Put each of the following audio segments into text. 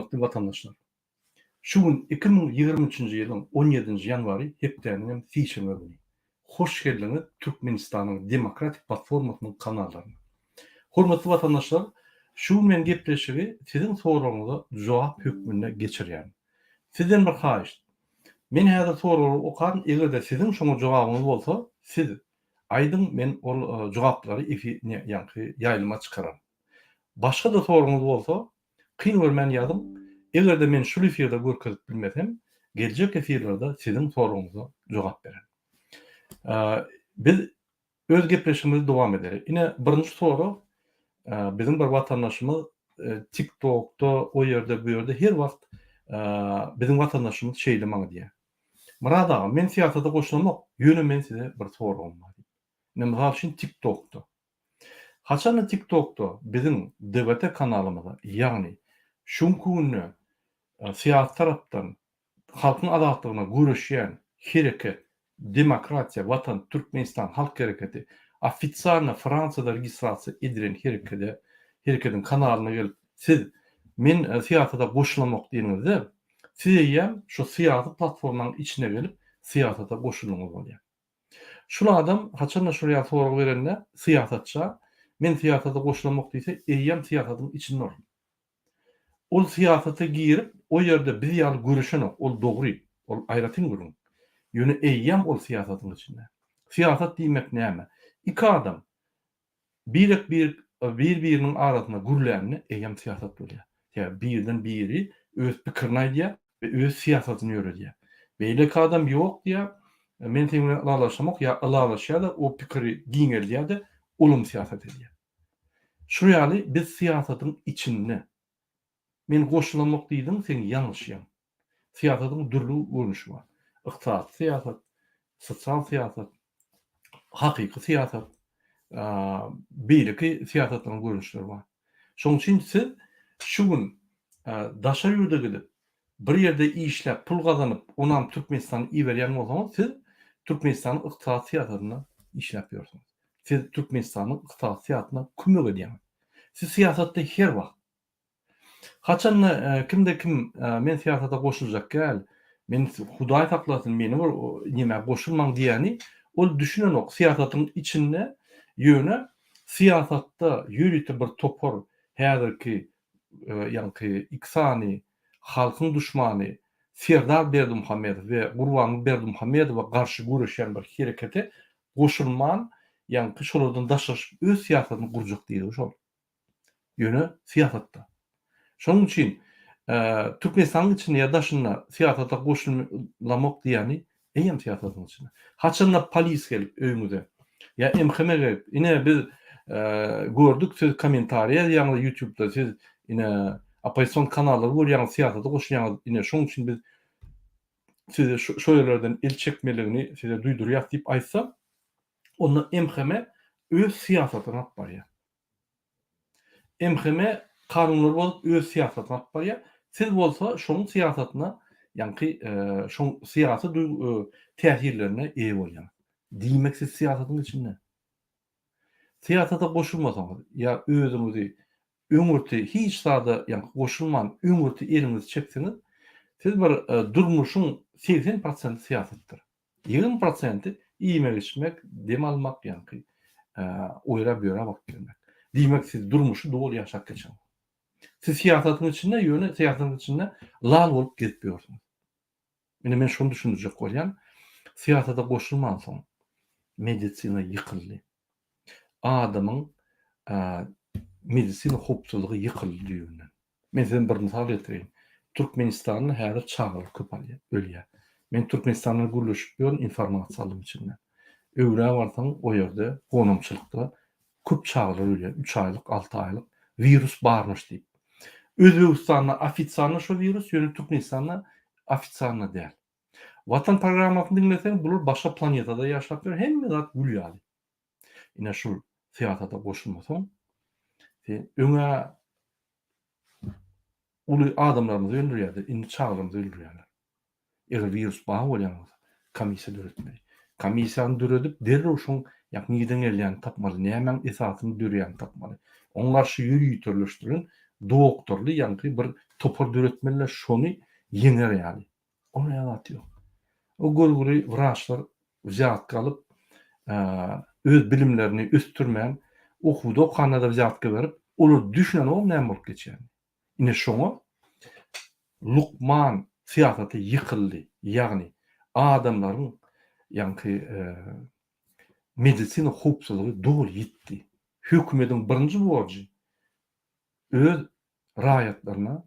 Hormatly watandaşlar! Şu gün 2023-nji ýylyň on ýedinji ýanwary hepdäniň hem sişenbe güni. Hoş geldiňiz Türkmenistanyň Demokratik platformasynyň kanallaryna. Hormatly watandaşlar, şu gün men gepleşigi siziň soragyňyza jogap hökmünde geçirýän. Sizden bir haýyşt. Men häzir soraglary okaryn, eger-de siziň şoňa jogabyňyz bolsa, siz aýdyň, men ol jogaplary efi ne ýaňky ýaýlyma çykararyn. Başga-da soragyňyz bolsa, kyn görmän ýazyň, eger-de men şul efirde görkezip bilmesem, geljek efirlerde siziň soragyňyza jogap bererin. Biz öz gepleşigimizi dowam edeli. Ine, birinji sorag, biziň bir watandaşymyz TikTokda, o ýerde, bu ýerde her wagt biziň watandaşymyz şeýle maňa diýýär. Myrat aga, men syýasata goşulamok, ýöne men size bir soragym bar diýip. Ine, mysal üçin, TikTokda. Haçanda TikTokda biziň DWT kanalymyza, ýagny şu günki günde syýasy tarapdan halkyň azatlygyna göreşýän hereket Demokratiýa Watan Türkmenistan Halk Hereketi ofisialno Fransiýada registrasiýa edilen herekede herekediň kanalyna gelip siz men syýasata goşulamok diýeniňizde siz eýýäm şu syýasy platformaň içine gelip syýasata goşuldyňyz bolýar. Şul adam haçanda şol ýaly sorag berende syýasatça men syýasata goşulamok diýse eýýäm syýasatyň içinde ol. Ol syýasata girip o ýerde biz ýaly göreşenok ol dogry ol aýratyn gürrüň. Ýöne eýýäm ol syýasatyň içinde. Syýasat diýmek näme? Iki adam Birek bir bir biriniň arasynda gürlände eýýäm syýasat bolýar. Sebäbi birden biri öz pikirini aýdýar we öz syýasatyny ýöredýär. Beýleki adam ýok diýýär, men seň bilen ylalaşamok ýa ylalaşýar-da o pikiri giňeldýär-de olam syýasat edýär. Şu ýaly biz syýasatyň içinde. Men goşulamok diýdiň sen ýalňyşýaň. Syýasatyň dürli görnüşi bar. Ykdysady syýasat, sosial syýasat, hakyky syýasat, beýleki syýasatlaryň görnüşleri bar. Şonuň üçin siz şu gün daşary ýurda gidip, bir ýerde işläp, pul gazanyp, onam Türkmenistana iberýän bolsaňyz, siz Türkmenistanyň ykdysady syýasatynda işläp ýörsüňiz. Siz Türkmenistanyň ykdysady syýasatyna kömek edýäňiz. Siz syýasatda her wagt Haçanda kimde kim men syýasata goşuljak däl, men Hudaý saklasyn meni bir nemä goşulmaň diýýäni ol düşünenok syýasatyň içinde ýöne syýasatda ýörite bir topar häzirki ýaňky iki sany halkyň duşmany Serdar Berdimuhamedow we Gurbanguly Berdimuhamedowa garşy göreşýän bir herekete goşulman ýaňky şolardan daşlaşyp öz syýasatyny gurjak diýdigi şol. Ýöne syýasatda. Şonuň üçin Türkmenistanyň içinde ýa daşynda syýasata goşulamok diýýäni eýýäm syýasatyň içinde. Haçanda polis gelip öýüňize ýa MHM gelip, ine biz gördük siz kommentariý ýazýaňyz ýutubda siz ine oppozision kanallary görýäňiz syýasata goşulýaňyz ine şonuň üçin biz sizi şo ýerlerden el çekmeligini size duýdurýas diýip aýtsa, onda MHM öz syýasatyny alyp barýar. MHM kanunlary bozup öz syýasatyny alyp barýar. Siz bolsa şoň syýasatyna ýaňky şoň syýasy täsirlerine eýe bolýaňyz. Diýmek siz syýasatyň içinde. Syýasata goşulmasaňyz ýa özüňizi öňürti hiç zada ýaňky goşulman öňürti eliňizi çekseňiz siz bir durmuşyň 80 prosenti syýasatdyr. 20 prosenti iýmek-içmek, dem almak, ýaňky oýra-böýra baryp gelmek. Diýmek, siz durmuşy doly ýaşap geçeňiz. Siz syýasatyň içinde, ýöne syýasatyň içinde lal bolup gezip ýörsüňiz. Ine men şony düşündirjek bolýan. Syýasata goşulmansoň medisina ýykyldy. Adamyň medisina howpsuzlygy ýykyldy düýbünden. Men size bir mysal getireýin. Türkmenistanda häzir çagalar köp alýar, ölýär. Men Türkmenistandan gürleşip ýörün, informasiýa aldym içinden. Öwrä barsaň, o ýerde gonamçylykda köp çagalar ölýär, üç aýlyk, alty aýlyk, wirus barmyş diýip. Özbegistanda ofisialno şo wirus, ýöne Türkmenistanda ofisialno däl. Watan programmasyny diňleseň, bular başga planetada ýaşap ýör, hemme zat gül ýaly. Ine şul syýasata goşulmasaň, sen öňä uly adamlarymyzy öldürýärdi, indi çagalarymyzy öldürýärler. Eger wirus bar bolýan bolsa, komissiýa döretmeli. Komissiýany döredip, derrew şoň ýa nirden gelýänini tapmaly, nämäň esasyny dörýänini tapmaly. Oňa garşy ýöriteleşdirilen doktorly ýaňky bir Topar döretmeliler şony ýeňer ýaly. Onuň ýaly zat ýok. O görgüli wraçlar wzýatka alyp, öz bilimlerini ösdürmän, okuwda okanda-da wzýatka berip, olar düşünenogam näme bolup geçýänini. Ine şoňa lukman syýasaty ýykyldy, ýagny adamlaryň ýaňky medisina howpsuzlygy doly ýitdi. Hökümediň birinji borjy öz raýatlaryna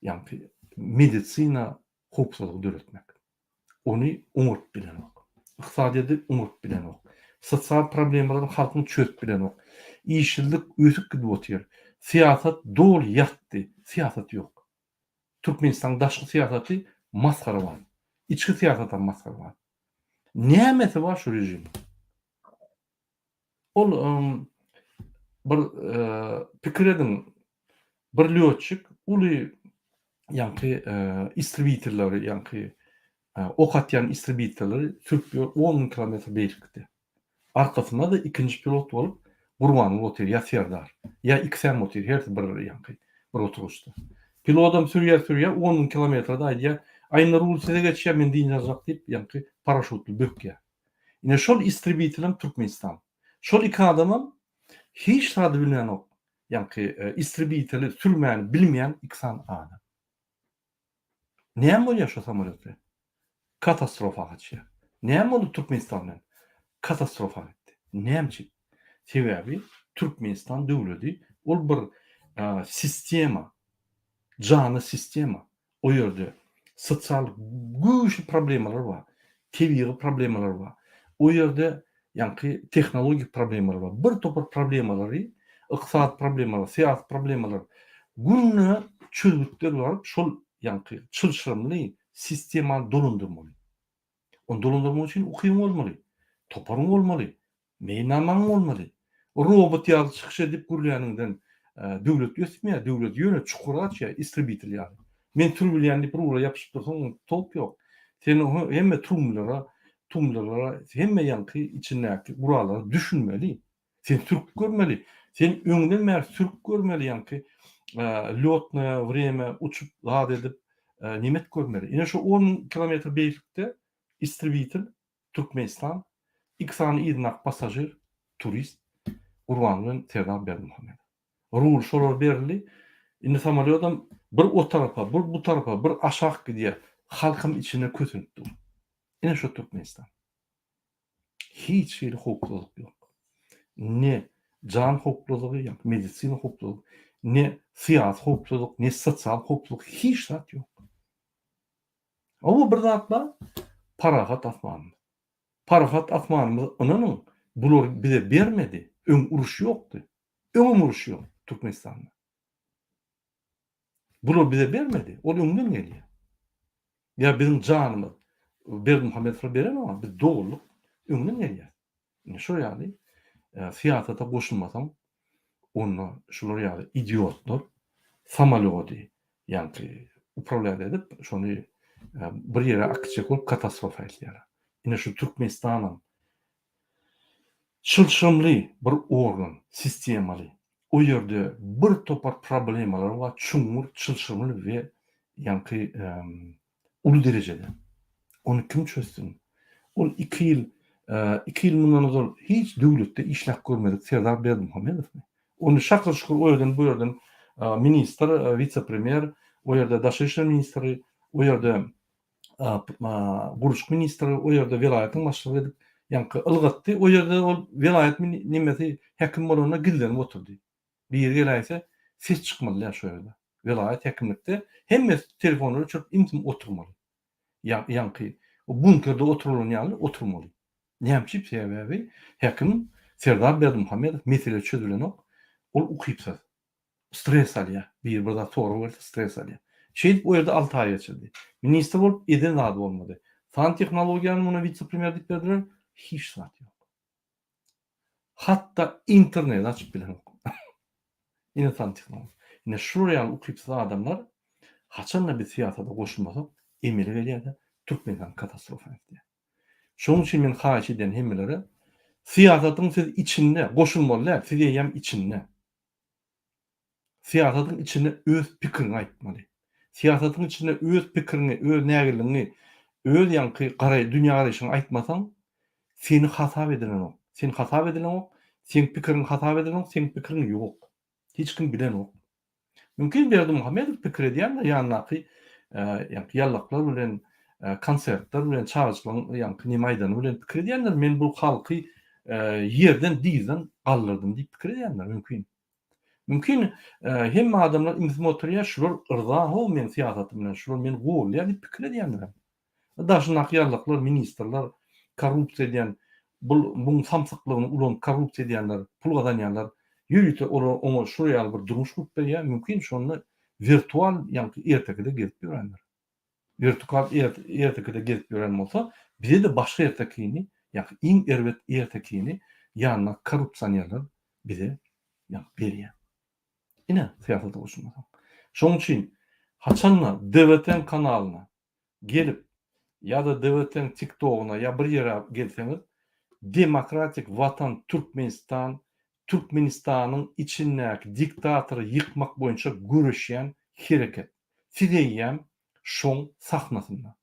ýaňky medisina howpsuzlygy döretmek. Ony oňaryp bilenok. Ykdysadyýeti oňaryp bilenok. Sosial problemalaryny halkyň çözüp bilenok. Işsizlik ösüp gidip otyr. Syýasat doly ýatdy. Syýasat ýok. Türkmenistanyň daşky syýasaty masgarabaz. Içki syýasatam masgarabaz. Nämesi bar şu režimiň? Ol bir pikir ediň, bir lýotçik uly ýaňky istrebitelleri, ýaňky ok atýan istrebitelleri sürüp ýör on müň kilometr beýiklikde. Arkasynda-da ikinji pilot bolup Gurbanguly otyr ýa Serdar, ýa ikisem otyr, hersi bir ýaňky bir oturgyçda. Pilodam sürýär, sürýär, on müň kilometrde aýdýar, Aý indi rul size geçýär, men dynç aljak diýip, ýaňky paraşutly bökýär. Ine şol istrebitelem Türkmenistan. Şol iki adamam hiç zady bilenok. Ýaňky istrebiteli sürmäni bilmeýän iki sany adam. Näme bolýar şo samolýot bilen? Katastrofa gaçýar. Näme boldy Türkmenistan bilen? Katastrofa gitdi. Näme üçin? Sebäbi Türkmenistan döwledi ol bir sistema, janly sistema. O ýerde sosial güýçli problemalar bar, tebigy problemalar bar. O ýerde ýaňky tehnologik problemalar bar. Bir topar problemalary, ykdysady problemalar, syýasy problemalar günde çözgütler baryp şol ýaňky çylşyrymly sistemany dolandyrmaly. Ony dolandyrmak üçin ukybyň bolmaly, toparyň bolmaly, Meýilnamaň bolmaly. Robot ýaly çykyş edip gürläniňden döwlet ösmeýär, döwlet ýöne çukur açýar, istrebitel ýaly. Men sürübilýän diýip rula ýapyşyp dursaň tolk ýok. Sen hemme trumlara, tumlarlara, hemme ýaňky içindäki gurallara düşünmeli. Sen sürüp görmeli. Sen öňden bäri sürüp görmeli ýaňky lýotnoýa wremýa uçup zat edip nemet görmeli. Ine şu on kilometr beýiklikde istrebitel Türkmenistan, iki sany yzyndaky passažir, turist, Gurbanguly bilen Serdar Berdimuhamedow. Rul şolara berildi. Indi samolýodam bir o tarapa, bir bu tarapa, bir aşak gidýär. Halkam içinde kösenip dur. Ine şo Türkmenistan. Hiç hili howpsuzlyk ýok. Ne jan howpsuzlygy, ýa medisina howpsuzlygy, ne syýasy howpsuzlyk, ne sosial howpsuzlyk, hiç zat ýok. Hawa bir zat bar, parahat asmanymyz. Parahat asmanymyz ynanyň bular bize bermedi. Öň uruş ýokdy. Öňem uruş ýok Türkmenistanda. Bular bize bermedi. Ol öňden gelýär. Ýa biziň janymyz Berdimuhamedowa berenok, biz dogrulyk öňden gelýär. Ine şol ýaly syýasata goşulmasaň, onda şular ýaly idiotlar samolýody ýaňky uprawlýat edip, şony bir ýere akitjek bolup katastrofa eltýärler. Ine şu Türkmenistanam çylşyrymly bir organ, sistemaly. O ýerde bir topar problemalar bar, çuňňur, çylşyrymly we ýaňky Uly derejede. Ony kim çözsün? Ol iki ýyl, iki ýyl mundan ozal hiç döwletde işläp görmedik Serdar Berdimuhamedowmy? Ony şakyr-şukur o ýerden, bu ýerden ministr, wise-premýer, o ýerde daşary işler ministri, o ýerde gurluşyk ministri, o ýerde welaýatyň başlygy edip, ýaňky ylgatdy. O ýerde ol welaýat nemesi häkim bolanda gizlenip oturdy. Biri geläýse, ses çykmaly däl şo ýerde. Welaýat häkimlikde hemmesi telefonlary öçürip ümsüm oturmaly. Ýaňky bunkerde oturylan ýaly oturmaly. Näme üçin? Sebäbi häkim Serdar Berdimuhamedow mesele çözülenok. Ol ukypsyz. Stres alýar. Biri bir zat sorag berse stres alýar. Şeýdip o ýerde alty aý geçirdi. Ministr bolup eden zady bolmady. San tehnologiýany muny wise-premýer diýip berdiler. Hiç zat ýok. Hatda interneti açyp bilenok. Ine santehnologiýa. Ine şular ýaly ukypsyz adamlar haçanda biz syýasata goşulmasak emele gelýärde Türkmenistan katastrofa gitýär. Şonuň üçin men haýyş edýän hemmelere syýasatyň siz içinde goşulmaly däl, siz eýýäm içinde. Syýasatyň içinde öz pikiriňi aýtmaly. Syýasatyň içinde öz pikiriňi, öz nägilligiňi, öz ýaňky garaý, dünýägaraýşyňy aýtmasaň, seni hasap edilenok. Sen hasap edileňok, seň pikiriň hasap edilenok, seň pikiriň ýok. Hiç kim bilenok. Mümkin Berdimuhamedow pikir edýändir ýanyndaky ýaňky ýallaklar bilen, konsertler bilen, çagajyklaryň ýaňky neme aýdany bilen pikir edýändir, men bu halky ýerden dyzdan galdyrdym diýip pikir edýändir mümkin. Mümkin hemme adamlar ümsüm oturýar, şular yrza how meň syýasatym bilen, şular meni goldaýar diýip pikir edýändirem. Daşyndaky ýarlyklar, ministrler, korrupsiýa edýän, bul muň samsyklygyny ulanyp korrupsiýa edýänler, pul gazanýanlar ýörite olar oňa şular ýaly bir durmuş gurup berýär, mümkin şonda wirtual ýaňky ertekide gezip ýörendir. Wirtukal ertekide gezip ýören bolsa, bize-de başga ertekini, ýaňky iň erbet ertekini ýanyndaky korrupsionerler bize ýaňky berýär. Ine, syýasata goşulmasaň. Şonuň üçin haçanda DWTň kanalyna gelip ýa-da DWT-niň TikTogyna ýa bir ýere gelseňiz Demokratik Watan Türkmenistan Türkmenistanyň içindäki diktatory ýykmak boýunça göreşýän hereket. Siz eýýäm şoň sahnasynda.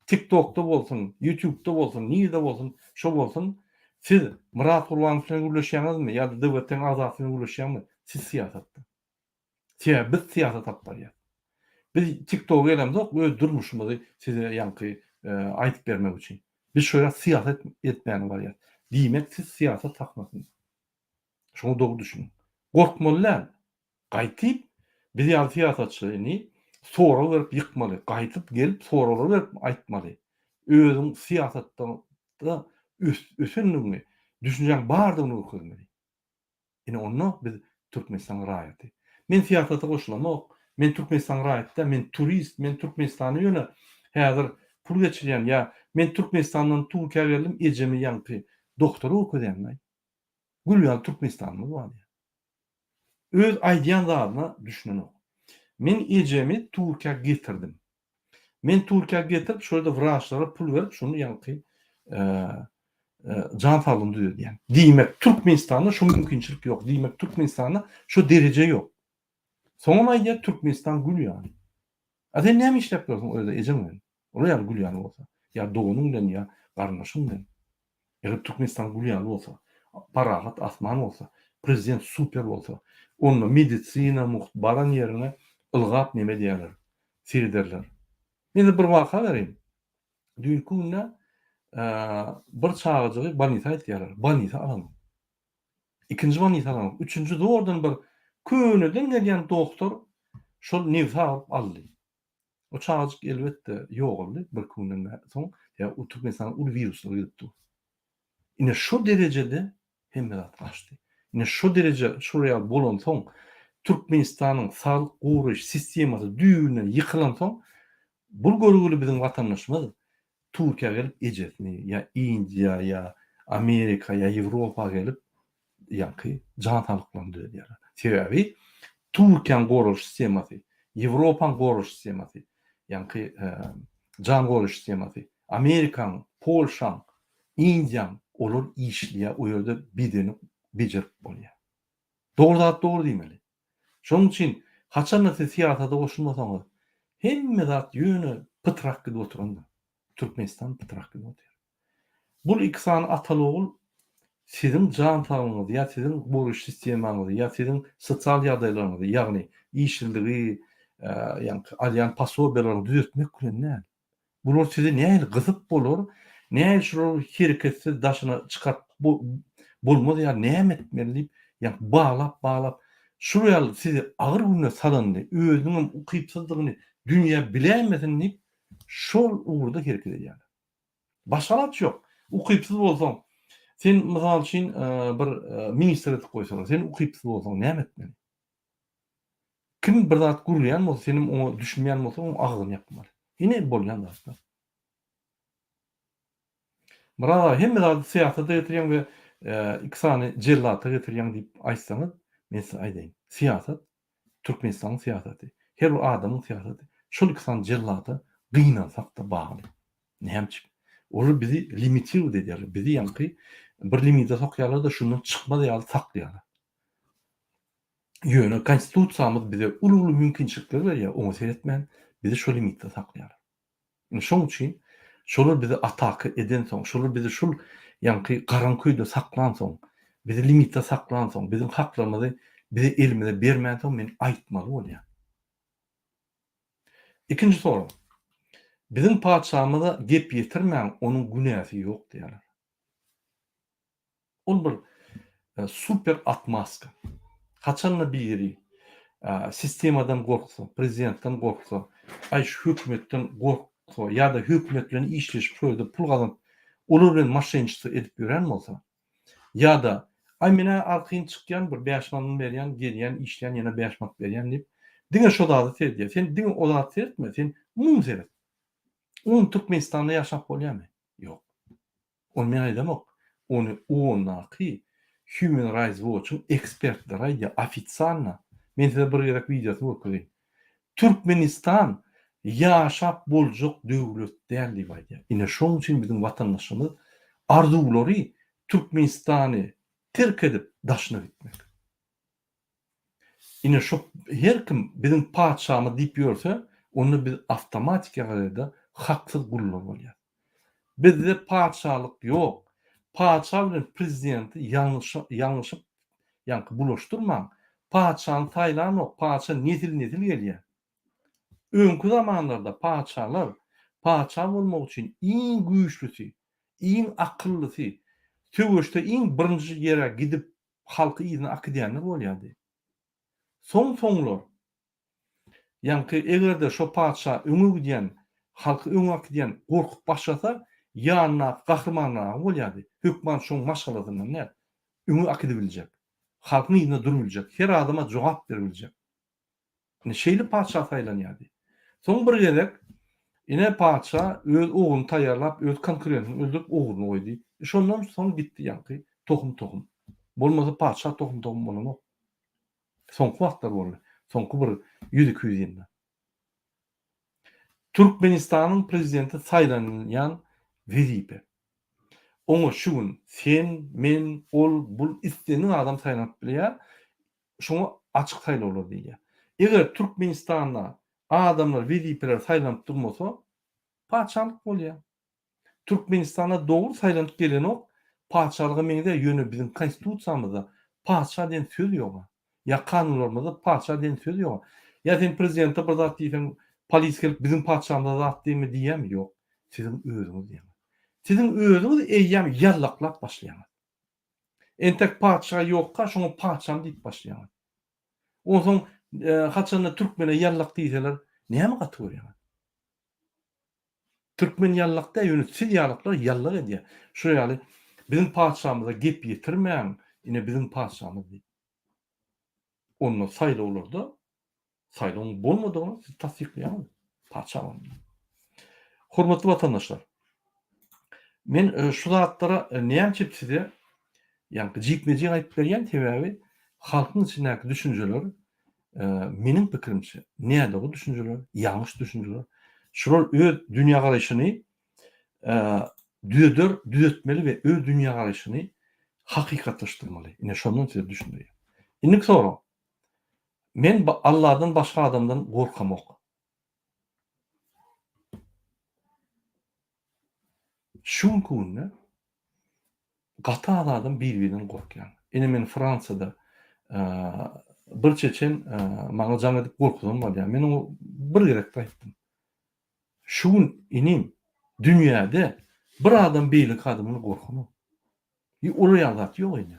TikTokda bolsun, YouTubeda bolsun, nirde bolsun, şo bolsun, siz Myrat Gurbanow bilen gürleşýäňizmi ýa-da DWT-niň agzasy bilen gürleşýäňmi, siz syýasatda. Sebäbi biz syýasat alyp barýas. Biz TikToga gelemzok öz durmuşymyzy size ýaňky aýdyp bermek üçin. Biz şo ýere syýasat etmäne barýas. Diýmek siz syýasat sahnasynda. Şoňa dogry düşüniň. Gorkmaly däl. Gaýtyp biz ýaly syýasatçyny sorag berip ýykmaly. Gaýtyp gelip soraglar berip aýtmaly. Özüň syýasatda ösendigiňi, düşünjäň bardygyny görkezmeli. Ine onda biz Türkmenistanyň raýaty. Men syýasata goşulamok. Men Türkmenistanyň raýaty däl, men turist, men Türkmenistana ýöne häzir pul geçirýän ýa men Türkmenistandan Türkiýä geldim, ejemi ýaňky doktora görkezýän-laý. Gül ýaly Türkmenistanymyz bar diýýär. Öz aýdýan zadyna düşünenok. Men ejemi Türkiýä getirdim. Men Türkiýä getirip, şo ýerde wraçlara pul berip, şony ýaňky jan saglygyny düzedýän. Diýmek, Türkmenistanda şo mümkinçilik ýok. Diýmek, Türkmenistanda şo dereje ýok. Soňam aýdýar, Türkmenistan gül ýaly. A sen näme işläp ýörsüň o ýerde ejeň bilen? Olar ýaly gül ýaly bolsa. Ýa doganyň bilen, ýa garyndaşyň bilen. Eger Türkmenistan gül ýaly bolsa, parahat asman bolsa, prezident super bolsa, onda medisina mugt, baran ýeriňe ylgap neme edýärler, serederler. Men size bir waka bereýin. Düýnki günde bir çagajygy bolnisa eltýärler. Bolnisa alanok. Ikinji bolnisa alanok. Üçünji zordan bir köneden gelýän doktor şol nebsi agyryp aldy. O çagajyk elbetde ýogaldy birki günden soň, ýa o Türkmenistana uly wiruslar gelip dur. Ine şo derejede hemme zat gaçdy. Ine şo dereje şol ýaly bolansoň Türkmenistanyň saglyk goraýyş sistemasy düýbünden ýykylansoň bul görgüli biziň watandaşymyz Türkiýä gelip ejesini ýa Indiýa ýa Amerika ýa Ýewropa gelip ýaňky jan saglyklaryny düzedýärler. Sebäbi Türkiýäň goralyş sistemasy, Ýewropaň goralyş sistemasy, ýaňky jan goraýyş sistemasy, Amerikaň, Polşaň, Indiýaň olar işleýär, o ýerde bedeni bejerip bolýar. Dogry zat dogry diýmeli. Şonuň üçin haçanda siz syýasata goşulmasaňyz hemme zat ýöne pytrak gidip oturandyr. Türkmenistan pytrak gidip otyr. Bul iki sany ataly-ogul siziň jan saglygyňyzy ýa siziň goraýyş sistemaňyzy ýa siziň sosial ýagdaýlaryňyzy ýagny işsizligi ýaňky alýan posobiýalaryňyzy düzetmek bilen däl. Bular sizi nähili gysyp bolar, nähili şulary hereketsiz daşyna çykaryp bolmaz ýaly näme etmeli diýip ýaňky baglap-baglap şul ýaly sizi agyr günde salanyny özüniňem ukypsyzdygyny dünýä biläýmesin diýip şol ugurda hereket edýärler. Başga alaç ýok. Ukypsyz bolsaň, sen mysal üçin bir ministr edip goýsalar, sen ukypsyz bolsaň näme etmeli? Kim bir zat gürleýän bolsa, senem oňa düşünmeýän bolsaň, oň agzyny ýapmaly. Ine bolýan zatlar. Myrat aga hemme zady syýasata getirýäň we iki sany jellata getirýäň diýip aýtsaňyz, men size aýdaýyn. Syýasat Türkmenistanyň syýasaty, her bir adamyň syýasaty şol iki sany jellata gynansak-da bagly. Näme üçin? Olar bizi limitirowat edýärler. Bizi ýaňky bir limite sokýarlar-da, şundan çykmaz ýaly saklaýarlar. Ýöne Konstitusiýamyz bize uly-uly mümkinçilikler berýär, oňa seretmän bizi şo limitde saklaýarlar. Ine şoň üçin şolar bizi ataka edensoň, şolar bizi şul ýaňky garaňky öýde saklansoň, bizi limitde saklansoň, biziň haklarymyzy bize elimize bermänsoň men aýtmaly bolýan. Ikinji sorag. Biziň patyşamyza gep ýetirmäň, onuň günäsi ýok diýýärler. Ol bir super otmaska. Haçanda biri sistemadan gorksa, prezidentden gorksa, aý şu hökümetden gorksa ýa-da hökümet bilen işleşip şo ýerde pul gazanyp, olar bilen moşenniçestvo edip ýören bolsa, ýa-da aý men-ä arkaýyn çykýan bir bäş manat berýän, gelýän, işleýän ýene bäş manat berýän diýip, diňe şo zada seredýär. Sen diňe o zada seretme, sen umumy seret. Umumy Türkmenistanda ýaşap bolýarmy? Ýok. Ony men aýdamok. Ony OON-daky Human Rights Watch-yň ekspertleri aýdýar, ofitsialno. Men size bir gezek wideosyny görkezeýin. Türkmenistan ýaşap boljak döwlet däl diýip aýdýar. Ine şoň üçin biziň watandaşymyz arzuwlary Türkmenistany terk edip daşyna gitmek. Ine şo her kim biziň patyşamyz diýip ýörse, onda biz awtomatik ýagdaýda haksyz gullar bolýas. Bizde patyşalyk ýok. Patyşa bilen prezidenti ýalňyşyp ýaňky bulaşdyrmaň. Patyşany saýlanok, patyşa nesil-nesil gelýär. Öňki zamanlarda patyşalar patyşa bolmak üçin iň güýçlüsi, iň akyllysy, söweşde iň birinji ýere gidip halky yzyna akidýänler bolýardy. Soň-soňlar, ýaňky eger-de şo patyşa öňe gidýän, halky öňe akidýän gorkup başlasa, ýanyndaky gahrymanragy bolýardy, hökman şoň maşgalasyndan däl, öňe akidibiljek, halkyň yzynda durubiljek, her adama jogap beribiljek. Ine, şeýle patyşa saýlanýardy. Soň bir gezek, ine, patyşa öz ogluny taýýarlap, öz konkurentini öldürip, ogluny goýdy. Şondan soň gitdi ýaňky tohum-tohum. Bolmasa patyşa tohum-tohum bolanok. Soňky wagtlar boldy. Soňky bir ýüz-iki ýüz ýylda. Türkmenistanyň prezidenti saýlanylýan wezipe. Oňa şu gün sen, men, ol, bul islendik adam saýlanyp bilýär. Şoňa açyk saýlawlar diýilýär. Eger Türkmenistanda adamlar wezipelere saýlanyp durmasa, patyşalyk bolýar. Türkmenistanda dogry saýlanyp gelenok, patyşalyga meňzeýär, ýöne biziň konstitusiýamyzda patyşa diýen söz ýog-a. Ýa kanunlarymyzda patyşa diýen söz ýog-a. Ýa sen prezidente bir zat diýseň, polis gelip biziň patyşamyza zat diýme diýýärmi? Ýok. Siziň özüňiz diýýäňiz. Siziň özüňiz eýýäm ýallaklap başlaýaňyz. Entek patyşa ýokka şoňa patyşam diýip başlaýaňyz. Onsoň haçanda türkmene ýallak diýseler näme gaty görýäňiz? Türkmen ýallak däl ýöne siz ýalaklar ýallak edýär. Şo ýaly biziň patyşamyza gep ýetirmäň ine biziň patyşamyz diýip. Onda saýlawlarda Saýlawyň bolmadygyny siz tassyklaýaňyz, patyşa boldy. Hormatly watandaşlar, men şu zatlara näme üçin size ýaňky jikme-jik aýdyp berýän, sebäbi halkyň içindäki düşünjeler meniň pikirimçe nädogry düşünjeler, ýalňyş düşünjeler. Şular öz dünýägaraýşyny düzeder, düzetmeli we öz dünýägaraýşyny hakykatlaşdyrmaly. Ine şondan size düşündirýän. Indiki sorag. Men Alladan başga adamdan gorkamok. Şu günki günde gaty az adam bir-birinden gorkýar. Ine men Fransiýada bir çeçen maňa jaň edip gorkuzan bolýar. Men oňa bir gezekde aýtdym. Şu gün inim dünýäde bir adam beýleki adamdan gorkanok. Olar ýaly zat ýok indi.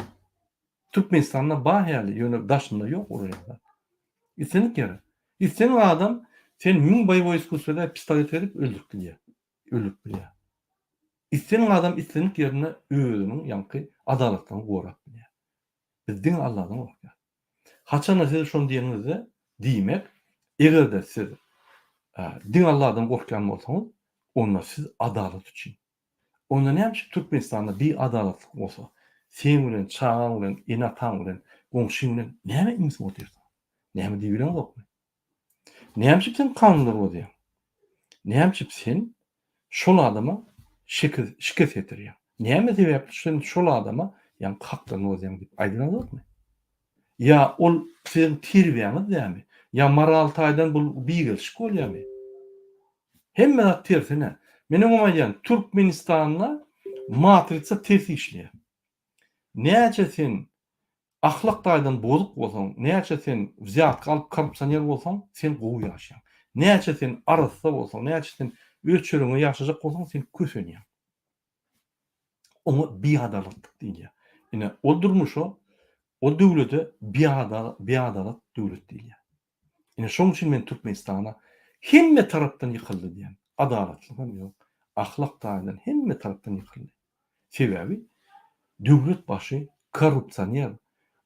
Türkmenistanda bar ýaly, ýöne daşynda ýok olar ýaly zat. Islendik ýere. Islendik adam sen müň boýewoý iskusstwada pistolet berip öldürip bilýär. Öldürip bilýär. Islendik adam islendik ýerinde özüniň ýaňky adalatlygyny gorap bilýär. Biz diňe Alladan gorkýarys. Haçanda siz şony diýeniňizde, diýmek, eger-de siz diňe Alladan gorkýan bolsaňyz, onda siz adalat üçin. Onda näme üçin Türkmenistanda biadalatlyk bolsa, seň bilen, çagaň bilen, ene-ataň bilen, goňşyň bilen näme imsip otyrsyň? Näme diýibileňzokmy? Näme üçin sen kanunlary bozýaň? Näme üçin sen şol adama şekil, şikes ýetirýäň? Näme sebäpli sen şol adama ýaňky haklaryny bozýaň diýip aýdylaňzokmy? Ýa ol siziň terbiýäňiz dälmi? Ýa moral taýdan bul bigelşik bolýamy? Hemme zat tersine. Men öňem aýdýan, Türkmenistanda matritsa ters işleýär. Näçe sen ahlak taýdan bozuk bolsaň, näçe sen wzýatka alyp korrupsioner bolsaň, sen gowy ýaşaýaň. Näçe sen arassa bolsaň, näçe sen öz çöregiňe ýaşajak bolsaň, sen kösenýäň. Oňa biadalatlyk diýilýär. Ine, ol durmuşa, ol döwlete biadalat döwlet diýilýär. Ine, şonuň üçin men Türkmenistana hemme tarapdan ýykyldy diýýän. Adalatlyk hem ýok, ahlak taýdan hemme tarapdan ýykyldy. Sebäbi döwlet başy korrupsioner,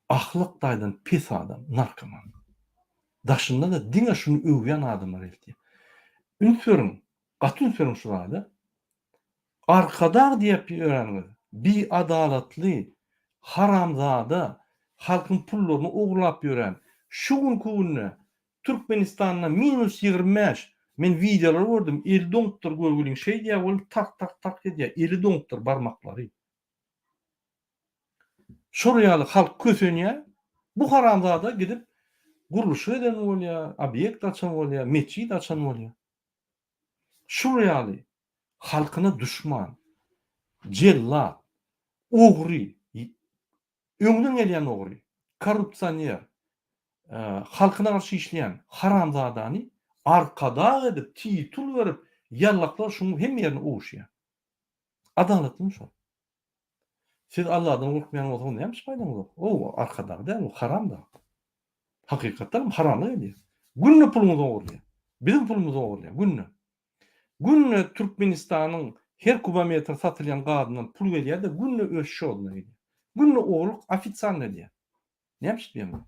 ahlak taýdan pes adam, narkoman. Daşynda-da diňe şuny öwýän adamlar eltýär. Üns beriň, gaty üns beriň şu zada. Arkadag diýip ýöreniňiz biadalatly haramzada halkyň pullaryny ogurlap ýören şu günki günde Türkmenistanda minus 25 men wideolary gördüm eli doňupdyr görgüliň şeýdýär welin tak tak tak edýär eli doňupdyr barmaklary şol ýaly halk kösenýär bu haramzada gidip gurluşyk eden bolýar obýekt açan bolýar metjit açan bolýar. Şul ýaly halkyna duşman, jellat, ogry, öňden gelýän ogry, korrupsioner, halkyna garşy işleýän haramzadany arkadag edip, titul berip, ýallaklar şuň hemme ýerine owuşýar. Adalatlymy şol? Siz Alladan gorkmaýan bolsaňyz näme üçin paýdaňyz ýok? O arkadag däl, o haramdag. Hakykatdan hem haramlyk edýär. Günde puluňyzy ogurlaýar. Biziň pulumyzy ogurlaýar günde. Günde Türkmenistanyň her kubometr satylýan gazyndan pul gelýär-de günde öz şoduna gidýär. Günde ogurlyk ofitsialny edýär. Näme üçin diýýän men?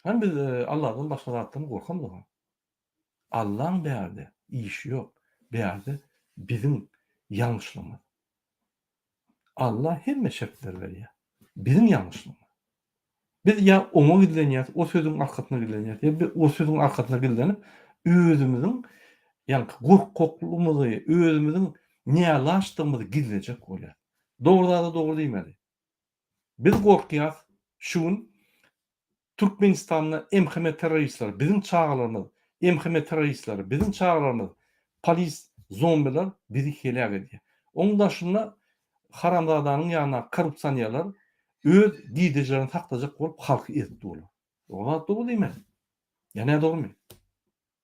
Hany biz Alladan başga zatdan gorkamzok. Allaň bärde işi ýok. Bärde biziň ýalňyşlygymyz. Alla hemme şertleri berýär. Biziň ýalňyşlygymyz. Biz ýa oňa gizlenýäs, o sözüň arkasyna gizlenýäs, ýa biz o sözüň arkasyna gizlenip, özümiziň ýaňky gorkaklygymyzy, özümiziň nälaçdygymyzy gizlejek bolýas. Dogry zada dogry diýmeli. Biz gorkýas, şu gün Türkmenistanda MHM terroristleri, biziň çagalarymyz, MHM terroristleri, biziň çagalarymyz, polis zombiler bizi heläk edýär. Oň daşynda haramzadanyň ýanyndaky korrupsionerler öz gidejilerini saklajak bolup halky ezip durlar. Dogry zat dogry diýmeli. Ýa nädogrymy?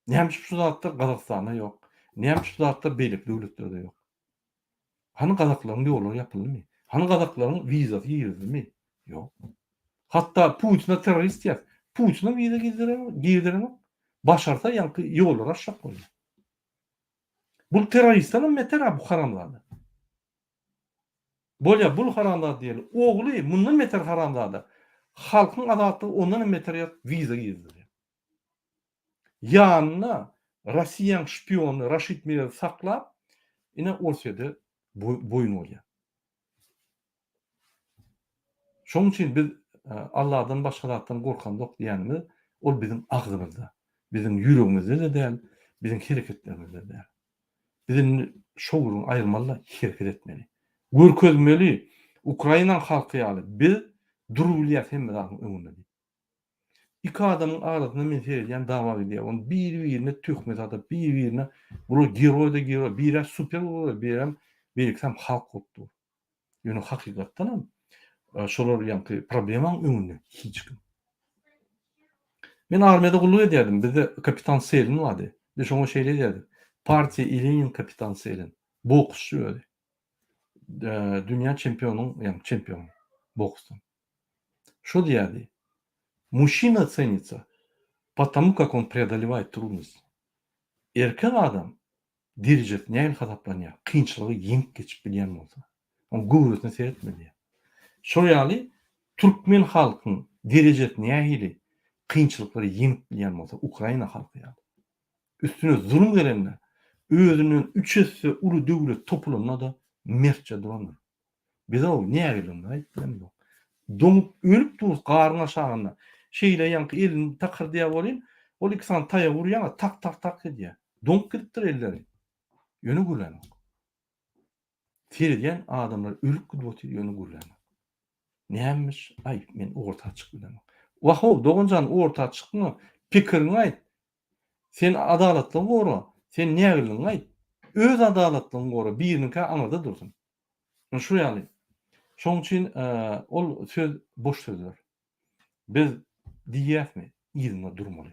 Näme üçin şu zatlar Gazagystanda ýok? Näme üçin şu zatlar beýleki döwletlerde ýok? Hany gazaklaryň ýollary ýapyldymy? Hany gazaklaryň wizasy girizildimi? Ýok. Hatda Putine terrorist diýýäs. Putine wiza girdirenok. Başarsa ýaňky ýollary açjak bolýar. Bul terroristden hem beter-ä bu haramzada. Bolýa bul haramzada diýeli. Ogly mundan beter haramzada. Halkyň azatlygy ondan hem beter ýa wiza girizdirýär. Ýanynda Rossiýaň şpiony Raşid Meredowy saklap, ine Orsýede boýun bolýar. Şonuň üçin biz Alladan başga zatdan gorkamzok diýýänimiz, ol biziň agzymyzda, biziň ýüregimizde-de däl, biziň hereketlerimizde däl. Biz indi şo gürrüňi aýyrmaly-da, hereket etmeli. Görkezmeli, Ukrainaň halky ýaly biz durubilýäris hemme zadyň öňünde diýip. Iki adamyň arasynda men seredýän dawa gidýär. Ony biri-birine töhmet atyp, biri-birine bular geroý-da geroý, biri-ä super geroý, birem beýlekisem halk bolup dur. Ýöne hakykatdanam şolar ýaňky problemaň öňünde hiç kim. Men armiýada gulluk edýärdim. Bizde kapitan Selin bardy. Biz şoňa şeýle diýerdik. Partiýa i Lenin kapitan Selin. Boksçy özi. Dünýä çempionyň, ýagny çempiony boksdan. Şo diýýärdi, Muşina cenitsa po tomu, kak on preodolewает trudnosti. Erkek adam derejesi nähili hasaplanýar, kynçylygy ýeňip geçip bilýän bolsa. Oň göwresine seretme diýýär. Şol ýaly türkmen halkyň derejesi nähili kynçylyklary ýeňip bilýän bolsa, Ukraina halky ýaly. Üstüne zulum gelende, özünden üç esse uly döwlet topulanda-da mertçe durandyr. Biz-ow nägiligimizi aýdyp bilemzok. Doňup ölüp durus garyň aşagynda. Şeýle ýaňky elini takyrdýar welin, ol iki sany taýak urýaň-a tak-tak-tak edýär. Doňup gidipdir elleri. Ýöne gürlänok. Seredýän adamlar ölüp gidip otyr, ýöne gürlänok. Nämmiş? Aý, men orta çykyp bilemok. Wah-ow, dogan jan, orta çykma, pikiriňi aýt. Sen adalatlygy gora, sen nägilligiňi aýt. Öz adalatlygyňy gora, biriniňkä aňyrda dursun. Ine şu ýaly. Şonuň üçin ol söz boş sözler. Biz diýýäsmi, yzynda durmaly.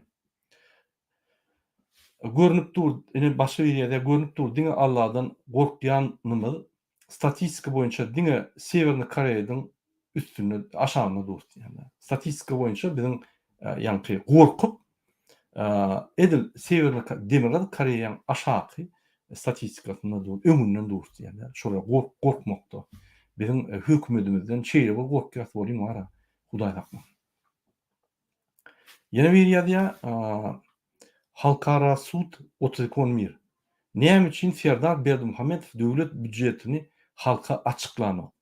Görnüp dur, ine başga biri ýazýar, görnüp dur diňe Alladan gorkýanymyz statistika boýunça diňe Sewernyý Koreýadyň üstünde, aşagynda dur diýýär. Statistika boýunça biziň ýaňky gorkup edil Sewernyý Demirgazyk Koreýaň aşaky statistikasynda dur, öňünden dur diýýär. Şolar gorkmakda. Biziň hökümetimizden şeýle bir gorkýas bolýan bar-a, Hudaý saklasyn. Ýene biri ýazýar, Halkara sud 32 on bir. Näme üçin Serdar Berdimuhamedow döwlet býujetini halka açyklanok?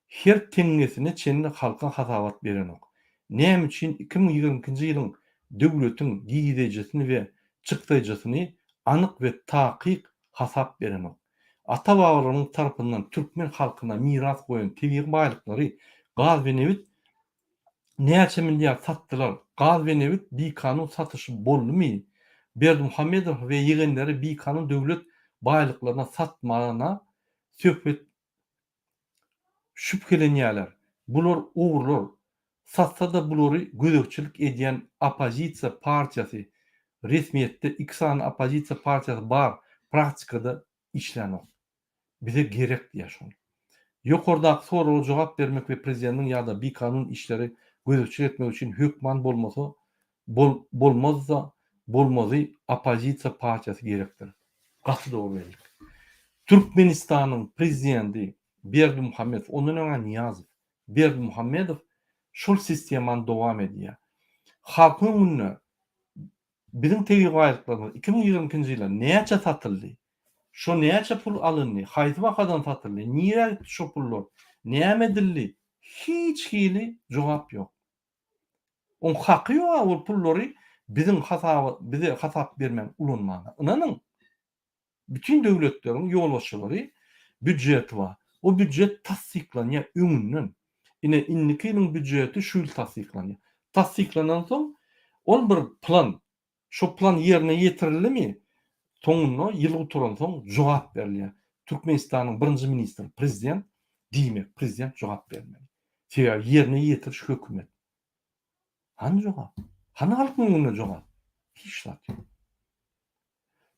Her teňňesine çenli halka hasabat berenok? Näme üçin 2022-nji ýylyň döwletiň girdejisini we çykdaýjysyny anyk we takyk hasap berenok? Ata-babalarymyz tarapyndan türkmen halkyna miras goýan tebigy baýlyklary, gaz we nebit Näçe milliard satdylar? Gaz we nebit bikanun satyşy boldumy? Berdimuhamedow we ýegenleri bikanun döwlet baýlyklaryna satmana söhbet şübhelenýäler. Bular ogrular. Satsa-da bulary gözegçilik edýän oppozisiýa partiýasy resmiýetde iki sany oppozisiýa partiýasy bar praktikada işlänok. Bize gerek diýýär şol. Ýokardaky soraga jogap bermek we prezidentiň ýa-da bikanun işleri gözegçilik etmek üçin hökman bolmasa bol bolmazda bolmazy oppozisiýa partiýasy gerekdir. Gaty dogry bellik. Türkmenistanyň prezidenti Berdimuhamedow ondan öňä Nyýazow Berdimuhamedow şol sistemany dowam edýär. Halkyň öňünde Biziň tebigy baýlyklarymyz 2022-nji ýylda näçe satyldy? Şo näçe pul alyndy? Haýsy bahadan satyldy? Nirä gitdi şo pullar? Näme edildi? Hiç hili jogap ýok. Oň haky ýok-a ol pullary biziň hasaba bize hasap bermän ulanmaga. Ynanyň! Bütin döwletleriň ýolbaşçylary býudjeti bar. O býudjet tassyklanýar öňünden. Ine, indiki ýylyň býudjeti şu ýyl tassyklanýar. Tassyklanansoň, ol bir plan. Şo plan ýerine ýetirildimi, soňunda ýyl gutaransoň jogap berilýär. Türkmenistanyň birinji ministri prezident, diýmek, prezident jogap bermeli. Sebäbi ýerine ýetiriş hökümet. Hany jogap? Hany halkyň öňünde jogap? Hiç zat ýok.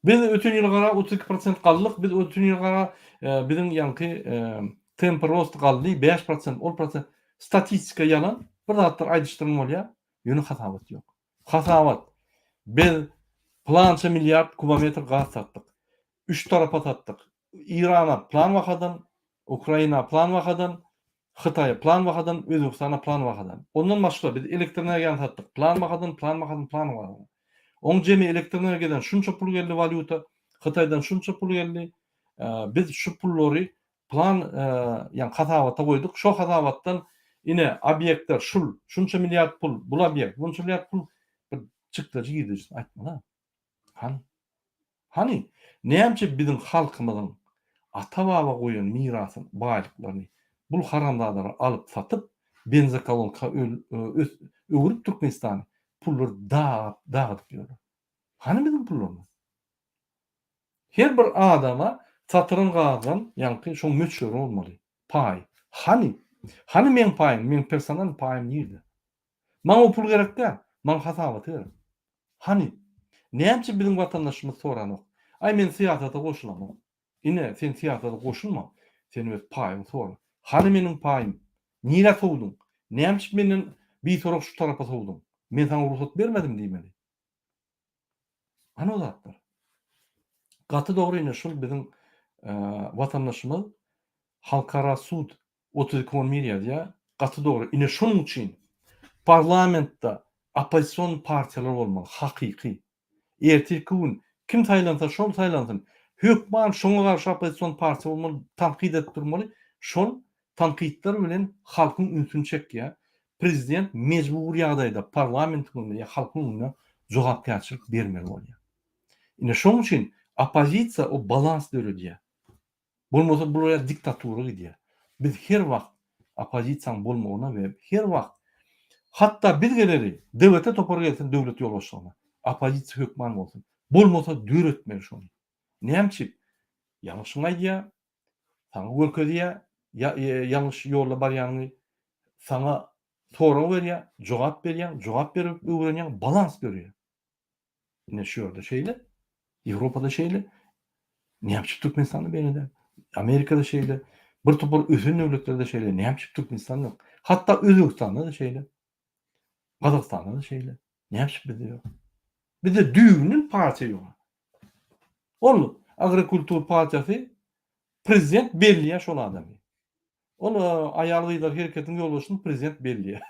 Biz öten ýyla gara 32 prosent galdyk, biz öten ýyla gara biziň ýaňky temp rost galdy 5 prosent, ol prosent. Statistika ýalan, bir zatlar aýdyşdyran bolýar, ýöne hasabat ýok. Hasabat. Biz plança milliard kubometr gaz satdyk. Üç tarapa satdyk. Irana plan bahadan, Ukraina plan bahadan, Hytaýa plan bahadan, Özbegistana plan bahadan. Ondan başga biz elektrenergiýany satdyk. Plan bahadan, plan bahadan, plan bahadan. Oň jemi elektrenergiýadan şunça pul geldi walýuta, Hytaýdan şunça pul geldi. Biz şu pullary plan ýagny hasabata goýduk. Şo hasabatdan ine obýektler şul, şunça milliard pul, bul obýekt, bunça milliard pul bir çykdajy girdejisini aýtmaly. Hany? Hany, nämçe biziň halkymyzyň ata-baba goýan mirasyny, baýlyklaryny bul haramzadalar alyp satyp, benzokolonka öwrüp Türkmenistany pullary dagydyp ýörler. Hany biziň pullarymyz? Her bir adama satylan gazdan ýaňky şoň möçberi bolmaly, paý. Hany? Hany meň paýym, meň personal paýym nirde? Maňa o pul gerek däl, maňa hasabaty gerek. Hany? Näme üçin biziň watandaşymyz soranok? Aý men syýasata goşulamok. Ine, sen syýasata goşulma, sen öz paýyňy sora. Hany meniň paýym? Nirä sowduň? Näme üçin menden bisorag şu tarapa sowduň? Men saňa rugsat bermedim diýmeli. Hany o zatlar? Gaty dogry ine şul biziň watandaşymyz Halkara sud 32 on bir ýazýar. Gaty dogry. Ine şonuň üçin parlamentde oppozision partiýalar bolmaly, hakyky. Ertirki gün kim saýlansa şol saýlansyn. Hökman şoňa garşy oppozision partiýa bolmaly, tankyt edip durmaly. Şol tankytlar bilen halkyň ünsüni çekýär. Prezident mejbury ýagdaýda parlamentiň öňünde ýa halkyň öňünde jogapkärçilik bermeli bolýar. Ine şonuň üçin oppozisiýa o balans döredýär. Bolmasa bular ýaly diktatura gidýär. Biz her wagt. Oppozisiýaň bolmagyna we her wagt hatda biz geleli DWT topary gelsin döwlet ýolbaşçylygyna. Oppozisiýa hökman bolsun. Bolmasa döretmeli şony. Näme üçin? Ýalňyşyňy aýdýar, saňa görkezýär, ýalňyş ýolda barýanyňy, saňa sorag berýär, jogap berýäň, jogap berip öwrenýäň, balans döreýär. Ine şu ýerde şeýle, Ýewropada şeýle, näme üçin Türkmenistanda beýle däl? Amerikada şeýle, bir topar ösen döwletlerde şeýle, näme üçin Türkmenistanda ýok? Hatda Özbegistanda-da şeýle. Gazagystanda-da şeýle. Näme üçin bizde ýok? Bizde düýbünden partiýa ýok. Ol agrokultur partiýasy prezident belleýär şol adamy. Ol aýal-gyzlar hereketiniň ýolbaşçysyny prezident belleýär.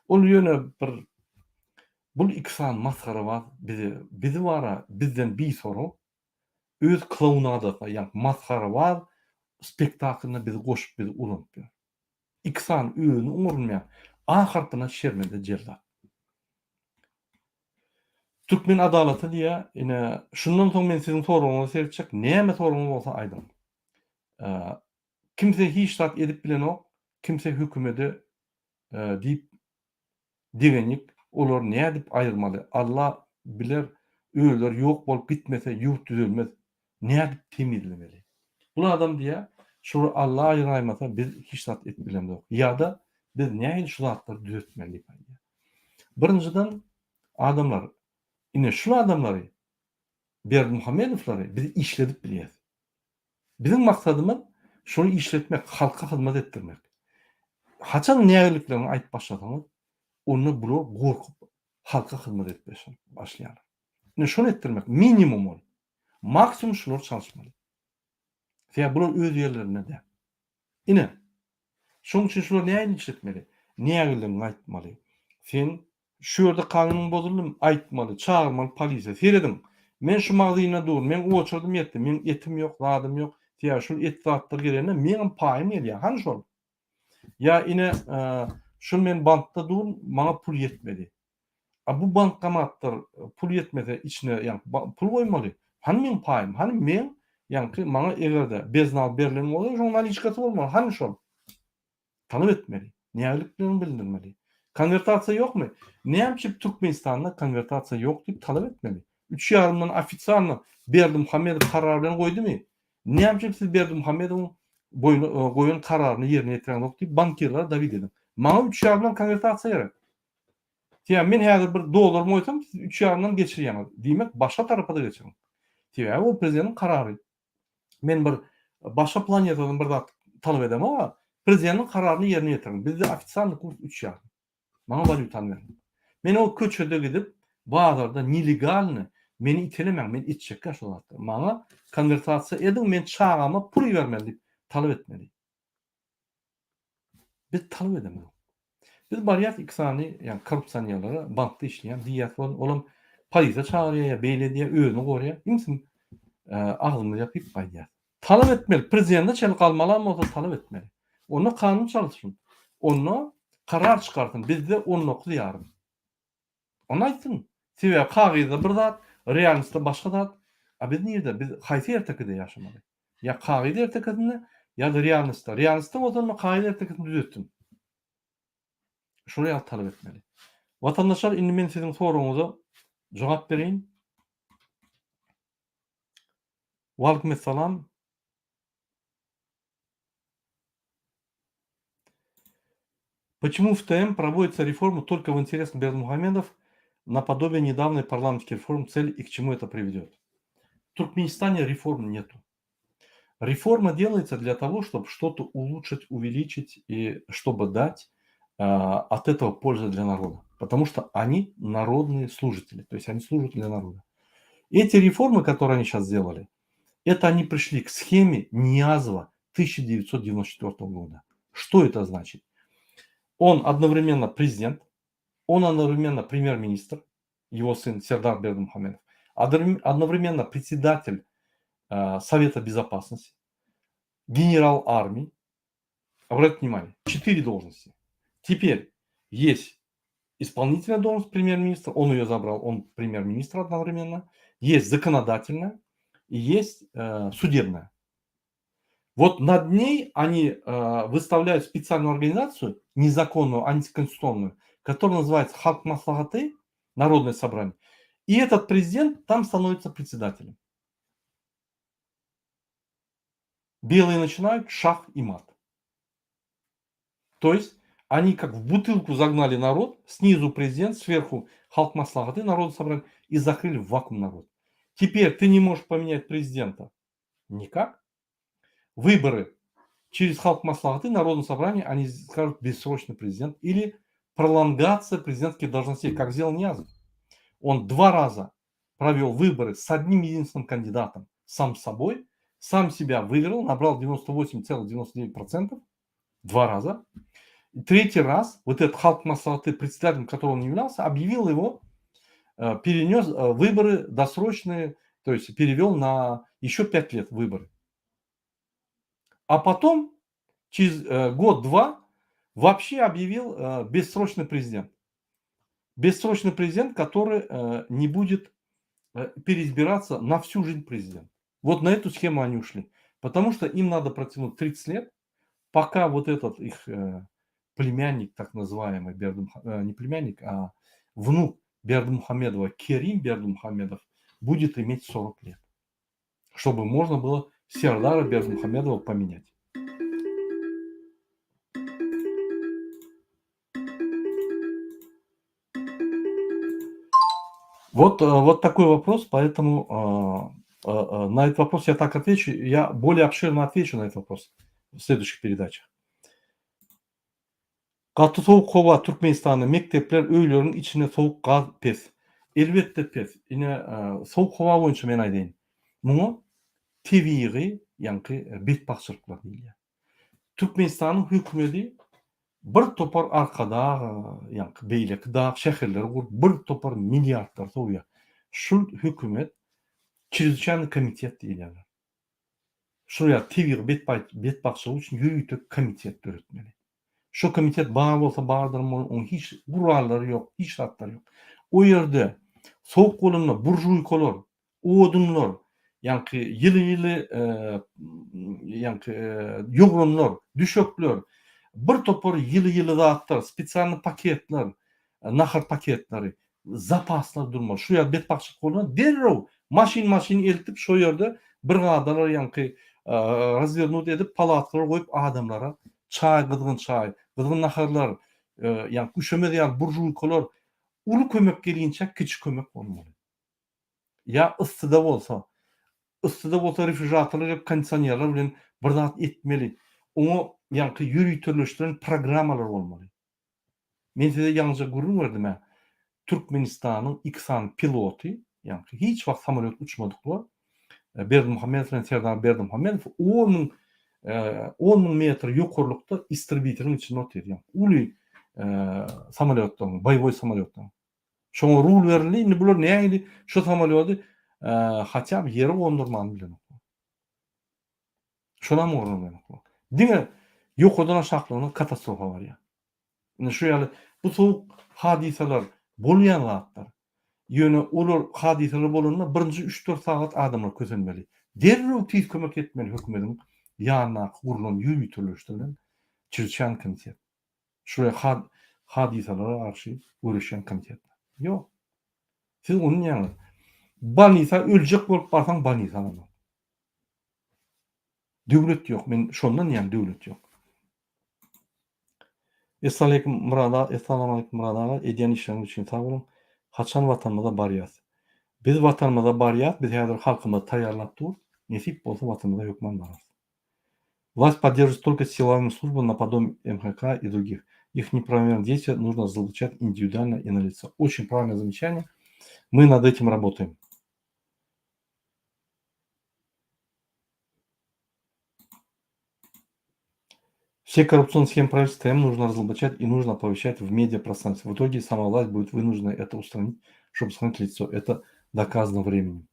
Ol ýöne bir bul iki sany masgarabaz bizi bizi bara bizden bisorag öz klounadasyna ýa masgarabaz spektaklyna bizi goşup bizi ulanyp ýör. Iki sany özüni oňarylmaýan A harpyna şermende jellat. Türkmen adalaty diýýär. Ine şundan soň men siziň soragyňyza seretjek. Näme soragyňyz bolsa aýdyň. Kimse hiç zat edip bilenok, kimse hökümede diýip degenjik olary nädip aýyrmaly Alla biler özleri ýok bolup gitmese ýurt düzelmez nädip temizlemeli. Bul adam diýýär şulary Alla aýyraýmasa biz hiç zat edip bilemzok ýada biz nähili şu zatlary düzetmeli diýip aýdýar. Birinjiden adamlar ine şul adamlary Berdimuhamedowlary biz işledip bilýäs. Biziň maksadymyz şony işletmek, halka hyzmat etdirmek. Haçan nägilikleriňi aýdyp başlasaňyz, onda bular gorkup halka hyzmat edip başlaýarlar. Ine şony etdirmek minimum ol. Maksimum şular çalyşmaly. Sebäbi bular öz ýerlerinde däl. Ine, şonuň üçin şular nähili işletmeli? Nägiligiňi aýtmaly. Sen Şu ýerde kanunyň bozuldymy? Aýtmaly, çagyrmaly polisiýa. Serediň, men şu magazynda durun, meň oçerdym ýetdi, meň etim ýok, zadym ýok. Sebäbi şul et zatlar gelende meňem paýym gelýär. Hany şol? Ýa ine, şul men bankda durun, maňa pul ýetmedi. A bu bankomatlar pul ýetmese içine ýa pul goýmaly. Hany meň paýym? Hany meň ýaňky maňa eger-de beznal berlen bolsa, şoň naliçkasy bolmaly. Hany şol? Talap etmeli. Nägilik bilen bildirmeli. Konwertasiýa ýokmy? Näme üçin Türkmenistanda konwertasiýa ýok diýip talap etmeli. Üç ýarymdan ofitsialno Berdimuhamedow karar bilen goýdumy? Näme üçin siz Berdimuhamedowyň boýuna goýan kararyny ýerine ýetireňzok diýip bankirlere dawid ediň. Maňa üç ýarymdan konwertasiýa gerek. Sebäbi men häzir bir dollarymy goýsam siz üç ýarymdan geçirýäňiz. Diýmek başga tarapa-da geçiriň. Sebäbi ol prezidentiň karary. Men bir başga planetadan bir zat talap edemok-a. Prezidentiň kararyny ýerine ýetiriň. Bizde ofitsialnyý kurs üç ýarym. Maňa walýutany beriň. Men o köçede gidip, bazarda nelegalny meni itelemäň, men etjekkä şo zatlary. Maňa konwertasiýa ediň, men çagama pul ibermeli diýip talap etmeli. Biz talap edemizok. Biz barýas iki sany ýa korrupsionerlere bankda işleýän diýýäs ol olam polisiýa çagyrýar ýa beýle edýär özüni gorýar. Iňsim agzymyzy ýapyp gaýdýas. Talap etmeli prezidente çenli galmalam bolsa talap etmeli. Onda kanun çalyşsyn. Onda karar çykarsyn bizde 19 ýarym. Ony aýtsyn. Sebäbi kagyzda bir zat, realnostda başga zat. A biz nirde? Biz haýsy ertekide ýaşamaly? Ýa kagyz ertekisinde, ýa-da realnostda. Realnostda bolsa onda kagyz ertekisini düzetsin. Şular ýaly talap etmeli. Watandaşlar indi men siziň soragyňyza jogap bereýin. Waleýkim essalam. Почему в ТМ проводится реформа только в интересах Бердымухамедов, наподобие недавней парламентской реформы, цель и к чему это приведет? В Туркменистане реформ нету. Реформа делается для того, чтобы что-то улучшить, увеличить и чтобы дать э, от этого пользу для народа. Потому что они народные служители, то есть они служат для народа. Эти реформы, которые они сейчас сделали, это они пришли к схеме Ниязова 1994 года. Что это значит? Он одновременно президент, он одновременно премьер-министр, его сын Сердар Бердымухамедов, одновременно председатель э, Совета Безопасности, генерал армии. Обратите внимание, четыре должности. Теперь есть исполнительная должность премьер-министра, он ее забрал, он премьер-министр одновременно. Есть законодательная и есть э, судебная. Вот над ней они выставляют специальную организацию, незаконную, антиконституционную, которая называется Халк Маслахаты, Народное собрание. И этот президент там становится председателем. Белые начинают шах и мат. То есть они как в бутылку загнали народ, снизу президент, сверху Халк Маслахаты, Народное собрание, и закрыли в вакуум народ. Теперь ты не можешь поменять президента. Никак. Выборы через Халк Маслахаты, Народное собрание, они скажут бессрочный президент или пролонгация президентских должностей, как сделал Ниязов. Он два раза провел выборы с одним единственным кандидатом, сам собой, сам себя выиграл, набрал 98,99%, два раза. И третий раз вот этот Халк Маслахаты, председателем которого он являлся, объявил его, э, перенес э, выборы досрочные, то есть перевел на еще пять лет выборы. А потом, через э, год-два, вообще объявил бессрочный президент. Бессрочный президент, который не будет переизбираться на всю жизнь президент. Вот на эту схему они ушли. Потому что им надо протянуть 30 лет, пока вот этот их племянник, так называемый, не племянник, а внук Бердымухамедова, Керим Бердымухамедов, будет иметь 40 лет. Чтобы можно было Сердара Бердымухамедова поменять. Вот, э, вот такой вопрос, поэтому э, э, на этот вопрос я так отвечу. Я более обширно отвечу на этот вопрос в следующих передачах. Gaty sowuk howa Türkmenistanda mekdepler öýleriň içinde sowuk gaz pes. Elbetde pes. Ine sowuk howa boýunça men aýdaýyn. Muňa tebigy ýaňky betbagtçylyklar diýilýär. Türkmenistanyň hökümedi bir topar Arkadag ýaňky beýleki dag şäherleri gurup bir topar milliardlar sowýar. Şul hökümet çrezwiçaýnyý komitet diýilýärler. Şol ýaly tebigy betbagtçylyk üçin ýörite komitet döretmeli. Şo komitet bar bolsa bardyr, onuň hiç gurallary ýok, hiç zatlary ýok. O ýerde sowuk bolanda buržuýkalar, odunlar, ýaňky ýyly-ýyly ýaňky ýogranlar, düşekler, bir topar ýyly-ýyly zatlar, spesialnyý paketler, nahar paketleri, zapaslar durmaly. Şu ýaly betbagtçylyk bolanda derrew maşyn-maşyn eltip şo ýerde brigadalar ýaňky razwernut edip palatkalar goýup adamlara çaý gyzgyn çaý, gyzgyn naharlar, ýaňky üşemez ýaly buržuýkalar uly kömek gelinçä kiçi kömek bolmaly. Ýa yssyda bolsa, yssyda bolsa refrižatorlar gelip kondisionerler bilen bir zat etmeli. Oňa ýaňky ýöriteleşdiren programmalar bolmaly. Men size ýaňyja gürrüň berdim-ä, Türkmenistanyň iki sany piloty, ýaňky hiç wagt samolýot uçmadyklar, Berdimuhamedow bilen Serdar Berdimuhamedow on müň, on müň metr ýokarlykda istrebiteliň içinde otyr, ýaňky uly samolýotlaryň, boýewoý samolýotlaryň. Şoňa rul berildi, indi bular nähili şo samolýody hatýa by ýere gondurmany bilenoklar. Şonam öwrenenoklar. Diňe ýokardan aşaklygyna katastrofa barýar. Indi şu ýaly bu sowuk hadysalar bolýan zatlar. Ýöne olar hadysalar bolanda birinji üç-dört sagat adamlar kösenmeli. Derrew tiz kömek etmeli hökümediň ýanyndaky gurlan ýöriteleşdirilen çirçän komitet. Şular hadysalara garşy göreşýän komitetler. Ýok. Siz ony diýýäňiz. Bolnisa öljek bolup barsaň bolnisa alanok. Döwlet ýok. Men şondan diýýän döwlet ýok. Essalaleýkum Myrat aga, Essalawmaleýkum Myrat aga, edýän işleriňiz üçin sag boluň. Haçan watanymyza barýas? Biz watanymyza barýas, biz häzir halkymyzy taýýarlap durus. Nesip bolsa watanymyza hökman bararys. Власть поддерживается только силовыми службами наподобие МХК и других. Их неправомерные действия нужно разоблачать индивидуально и на лицо. Очень правильное замечание. Мы над этим работаем. Все коррупционные схемы правительства ТМ нужно разоблачать и нужно оповещать в медиапространстве. В итоге сама власть будет вынуждена это устранить, чтобы сохранить лицо. Это доказано временем.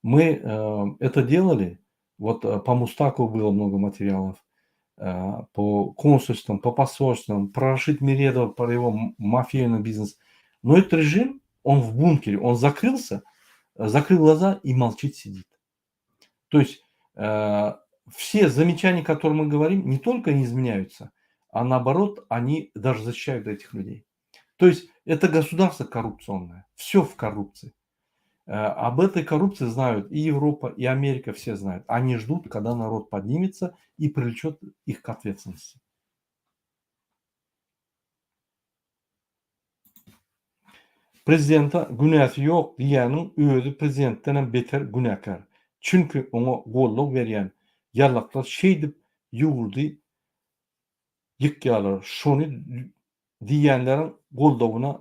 Мы э, это делали. Вот э, по Мустаку было много материалов, э, по консульствам, по посольствам, про Рашид Миредова, про его мафийный бизнес. Но этот режим, он в бункере, он закрылся, закрыл глаза и молчит, сидит. То есть э, Все замечания, которые мы говорим, не только не изменяются, а наоборот, они даже защищают этих людей. То есть это государство коррупционное, все в коррупции. Э, об этой коррупции знают и Европа, и Америка, все знают. Они ждут, когда народ поднимется и привлечет их к ответственности. Prezidente günäsi ýok diýýäniň özi prezidentdenem beter günäkär. Çünki oňa goldaw berýän ýallaklar şeýdip ýurdy ýykýarlar. Şony diýýänleriň goldawyna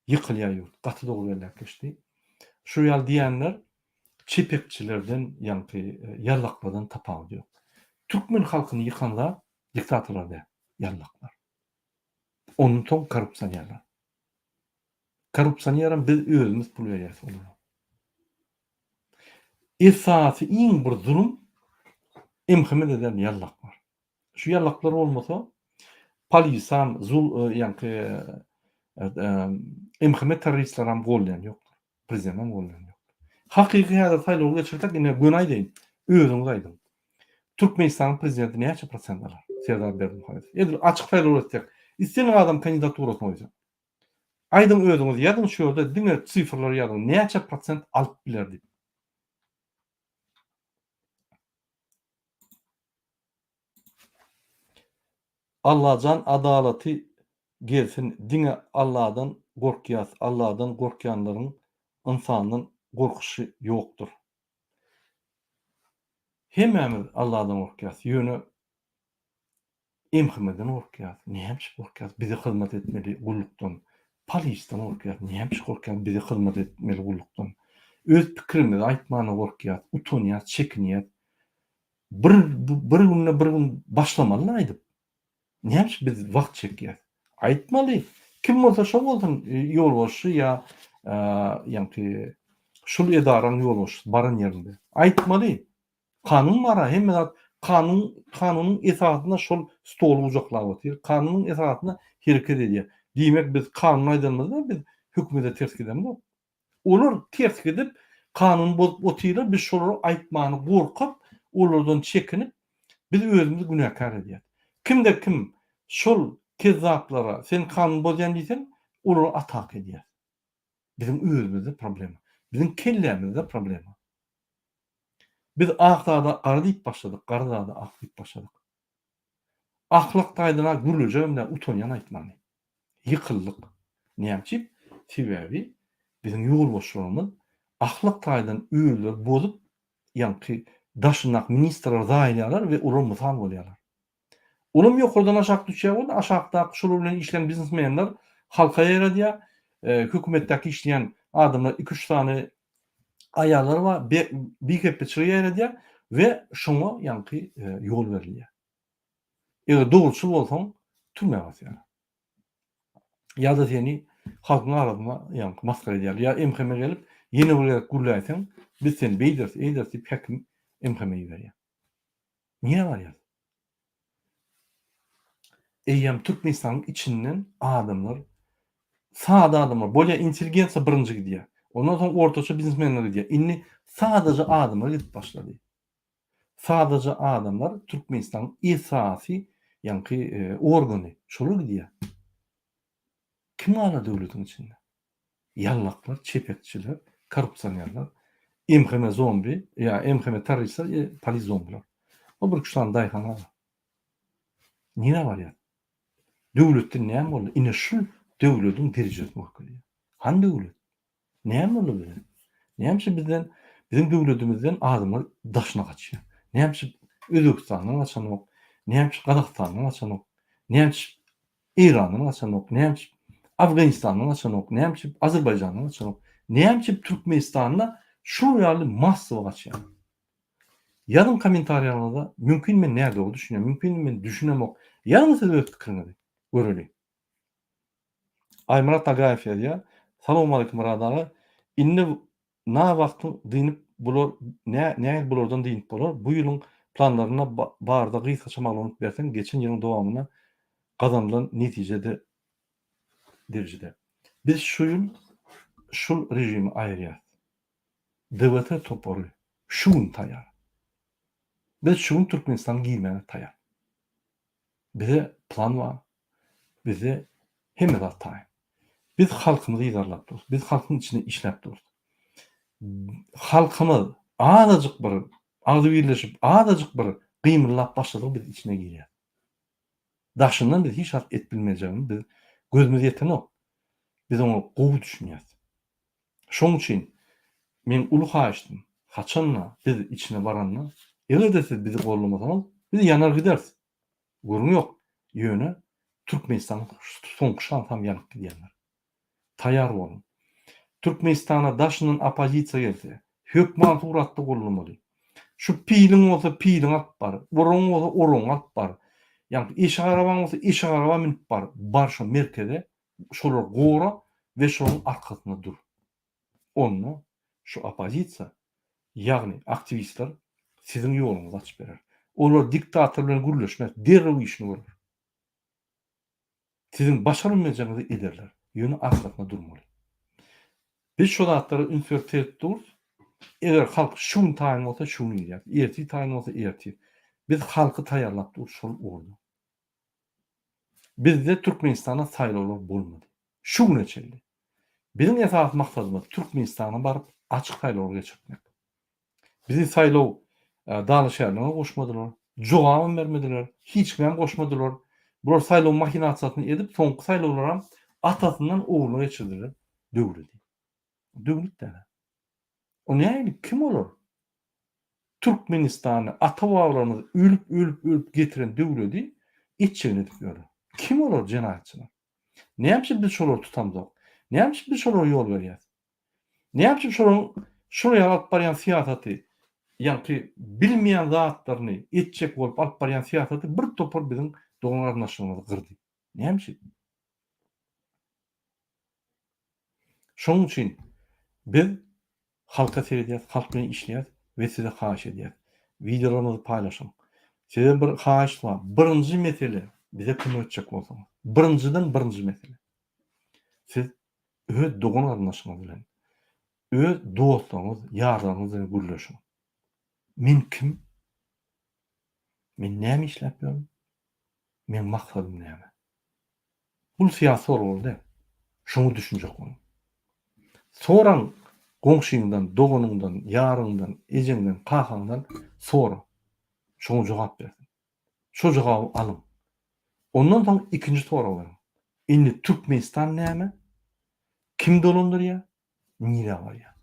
ýykylýar ýurt. Gaty dogry belläp geçdi. Şu ýaly diýýänler çepekçilerden ýaňky ýallaklardan tapawudy ýok. Türkmen halkyny ýykan zat diktatorlar däl, ýallaklar. Ondan soň korrupsionerler. Korrupsioneram biz özümiz pul berýäs olara. Esasy iň bir zulum MHM-de däl ýallaklar. Şu ýallaklar bolmasa polisam zul ýaňky MHM terroristleram goldaýan ýokdur. Prezidentam goldaýan ýokdur. Hakyky häzir saýlawy geçirsek ine göni aýdaýyn özüňiz aýdyň. Türkmenistanyň prezidenti näçe prosent alar? Serdar Berdimuhamedow. Edil açyk saýlaw etsek, islendik adam kandidaturasyny goýsa. Aýdyň özüňiz ýazyň şu ýerde diňe sifrlary ýazyň näçe prosent alyp biler diýip. Allajan adalaty gelsin diňe Alladan gorkýas Alladan gorkýanlaryň ynsandan gorkuşy ýokdur. Hemmämiz Alladan gorkýas ýöne MHM-den gorkýas näme üçin gorkýas bize hyzmat etmeli gullukdan polisden gorkýas näme üçin gorkýas bize hyzmat etmeli gullukdan öz pikirimizi aýtmana gorkýas utanýas çekinýäs bir bir günde bir gün başlamaly aýdyp Näme üçin biz wagt çekýäs? Aýtmaly. Kim bolsa şo bolsun ýolbaşçy ýa ýaňky şul edaraň ýolbaşçysy baran ýerinde. Aýtmaly. Kanun bar-a, hemme zat kanun kanunyň esasynda şol stoly gujaklap otyr. Kanunyň esasynda hereket edýär. Diýmek biz kanun aýdanymyzda biz hökümete ters gidemzok. Olar ters gidip, kanuny bozup otyrlar, biz şolara aýtmany gorkup, olardan çekinip, biz özümizi günäkär edýäs. Kimde kim şol kezzaplara sen kanun bozýan diýseň, olara ataka edýäs. Biziň özümizde problema. Biziň kellämizde problema. Biz ak zada gara diýip başladyk, gara zada ak diýip başladyk. Ahlak taýdan-a gürlejegem däl, utanýan aýtmany. Ýykyldyk. Näme üçin? Sebäbi biziň ýolbaşçylarymyz ahlak taýdan özleri bozup, ýaňky daşyndaky ministrleri zaýalaýarlar we olar mysal bolýarlar. Olam ýokardan aşak düşýär boldy, aşakdaky şolar bilen işleýän biznesmenler halka ýaýradýar, hökümetdäki işleýän adamlar iki-üç sany aýallar bar, bihepbeçiligi ýaýradýar we şoňa ýaňky ýol berilýär. Eger dogruçyl bolsaň, türmä basýarlar. Ýa-da seni halkyň arasynda ýaňky masgara edýärler. Ýa MHM gelip, ýene bir gezek gürläýseň, biz seni beýderis, eýderis diýip häkim MHM iberýär. Nirä barýas? Eýýäm Türkmenistanyň içinden adamlar, sada adamlar, bolýa intelligensiýa birinji gidýär. Ondan soň ortaça biznesmenler gidýär. Indi sadaja adamlar gidip başlady. Sadaja adamlar Türkmenistanyň esasy ýaňky organy, şolar gidýär. Kim galar döwletiň içinde? Ýallaklar, çepekçiler, korrupsionerler, MHM zombi, ýa MHM terroristler, e, polis zombiler. O bir üç sany daýhan galar. Nirä barýar? Döwletde näme boldy? Ine şu döwletiň derejesini görkezýär. Hany döwlet? Näme boldy bize? Näme üçin bizden, biziň döwletimizden adamlar daşyna gaçýar? Näme üçin Özbegistandan gaçanok? Näme üçin Gazagystandan gaçanok? Näme üçin Eýrandan gaçanok, näme üçin Afganistandan gaçanok, näme üçin Azerbaýjandan gaçanok, näme üçin Türkmenistanda şular ýaly massowy gaçýar? Ýazyň kommentariýaňyzda, mümkin men nädogry düşünýän, mümkin men düşünemok. Ýazyň siz öz pikiriňizi, göreli. Aýmyrat Agaýew ýazýar, Salowmaleýkim Myrat aga, indi Na wagtyň dynyp bular nä nähili bulardan dynyp bolar bu ýylyň planlaryna barada gysgaça maglumat berseň geçen ýylyň dowamynda gazanylan netije de derejede. Biz şu ýyl şul režimi aýyrýas. DWT topary şu gün taýar. Biz şu gün Türkmenistana girmäge taýýar. Bize plan bar. Bizde hemme zat taýyn. Biz halkymyzy yzarlap durus. Biz halkyň içinde işläp durus. Halkymyz azajyk bir agzybirleşip, azajyk bir gymyldap başladygy biz içine girýäs. Daşyndan biz hiç zat edip bilmejegimiz biz gözümiz ýetenok. Biz oňa gowy düşünýäs. Şoň üçin meň uly haýyştym, haçan-da biz içine baranda, eger-de siz bizi gollamasaňyz, biz ýanar gideris. Gürrüň ýok. Ýöne Türkmenistanyň soňky şansam ýanyp gidýändir. Taýýar boluň. Türkmenistana daşyndan oppozisiýa gelse, hökman suratda gollamaly. Şu piliň bolsa piliňi alyp bar, oragyň bolsa oragyňy alyp bar. Ýagny eşek arabaň bolsa eşek araba münüp bar. Bar şo merkeze, şolary gora we şolaryň arkasynda dur. Onda şu oppozisiýa, ýagny aktiwistler siziň ýoluňyzy açyp berer. Olar diktator bilen gürleşmez, derrew işini görer. Siziň başarmajagyňyzy ederler. Ýöne arkasynda durmaly. Biz şu zatlara üns berip seredip durus. Eger halk şu gün taýyn bolsa şu gün girýäris. Ertir taýyn bolsa ertir. Biz halky taýýarlap durus şol ugurda. Bizde Türkmenistanda saýlawlar bolmady. Şu güne çenli. Biziň esasy maksadymyz Türkmenistana baryp açyk saýlawlar geçirtmek. Bizi saýlaw dalaşgärlerine goşmadylar. Jogabam bermediler. Hiç kimem goşmadylar. Bular saýlaw mahinasiýasyny edip soňky saýlawlaram atasyndan ogluna geçirdiler döwleti. Döwlet däl. O nähili kim olar? Türkmenistany ata-babalarymyz ölüp ölüp ölüp getiren döwledi etjegini edip ýörler. Kim olar jenaýatçylar? Näme üçin biz şolary tutamzok? Näme üçin biz şolara ýol berýäs? Näme üçin şolaryň şular ýaly alyp barýan syýasaty, ýaňky bilmeýän zatlaryny etjek bolup alyp barýan syýasaty bir topar biziň dogan-garyndaşlarymyzy gyrdy? Näme üçin? Şonuň üçin biz halka seredýäs, halk bilen işleýäs we size haýyş edýäs. Wideolarymyzy paýlaşyň. Size bir haýyş bar. Birinji mesele bize kömek etjek bolsaňyz, birinjiden birinji mesele. Siz öz dogan-garyndaşyňyz bilen, öz dostlaryňyz, ýarlaryňyz bilen gürleşiň. Men kim? Men näme işläp ýörün? Meň maksadym näme? Bul syýasy soraglar däl. Şoňa düşünjek boluň. Soraň goňşyňdan, doganyňdan, ýaryňdan, ejeňden, kakaňdan sora. Şoňa jogap bersin. Şo jogaby alyň. Ondan soň ikinji sorag beriň. Indi Türkmenistan näme? Kim dolandyrýar? Nirä barýar?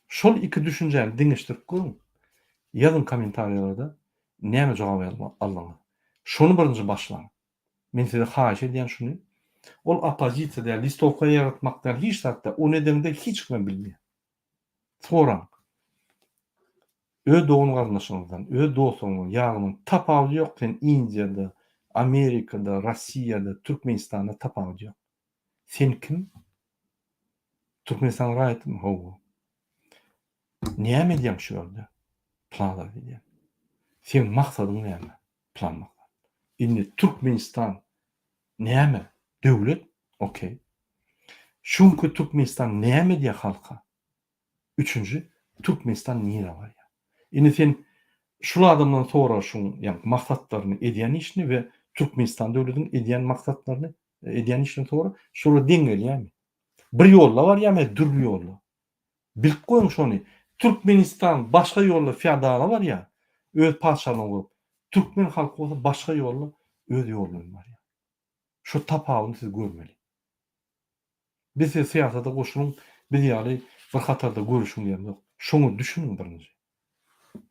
Şol iki düşünjäni deňeşdirip görüň. Ýazyň kommentariýalarda näme jogap aldyňyz. Şony birinji başlaň. Men size haýyş edýän şuny. Ol oppozisiýa däl, listowka ýaratmak däl, hiç zat däl. Ony edeňde hiç kimem bilmeýär. Soraň. Öz dogan-garyndaşyňyzdan, öz dostuňyzdan, ýaryňyzdan tapawudy ýok, sen Indiýada, Amerikada, Rossiýada, Türkmenistanda tapawudy ýok. Sen kim? Türkmenistanyň raýatymy? Hawa. Näme edýäň şu ýerde? Plan zat edýän. Seň maksadyň näme? Plan maksat. Indi Türkmenistan näme? Döwlet? Okey. Şu günki Türkmenistan näme edýär halka? Üçünji, Türkmenistan nirä barýar? Indi sen şul adamdan sora şuň ýaňky maksatlaryny, edýän işini we Türkmenistan döwletiniň edýän maksatlaryny, edýän işini sora, şolar deň gelýärmi? Bir ýolda barýarmy ýa dürli ýolda? Bilip goýuň şony. Türkmenistan başga ýolda feodala barýar, öz patyşalygyny gurup. Türkmen halky bolsa başga ýolda öz ýoly bilen barýar. Şo tapawudyny siz görmeli. Biz size syýasata goşulyň, biz ýaly bir hatarda görüşiň diýemzok. Şoňa düşüniň birinji.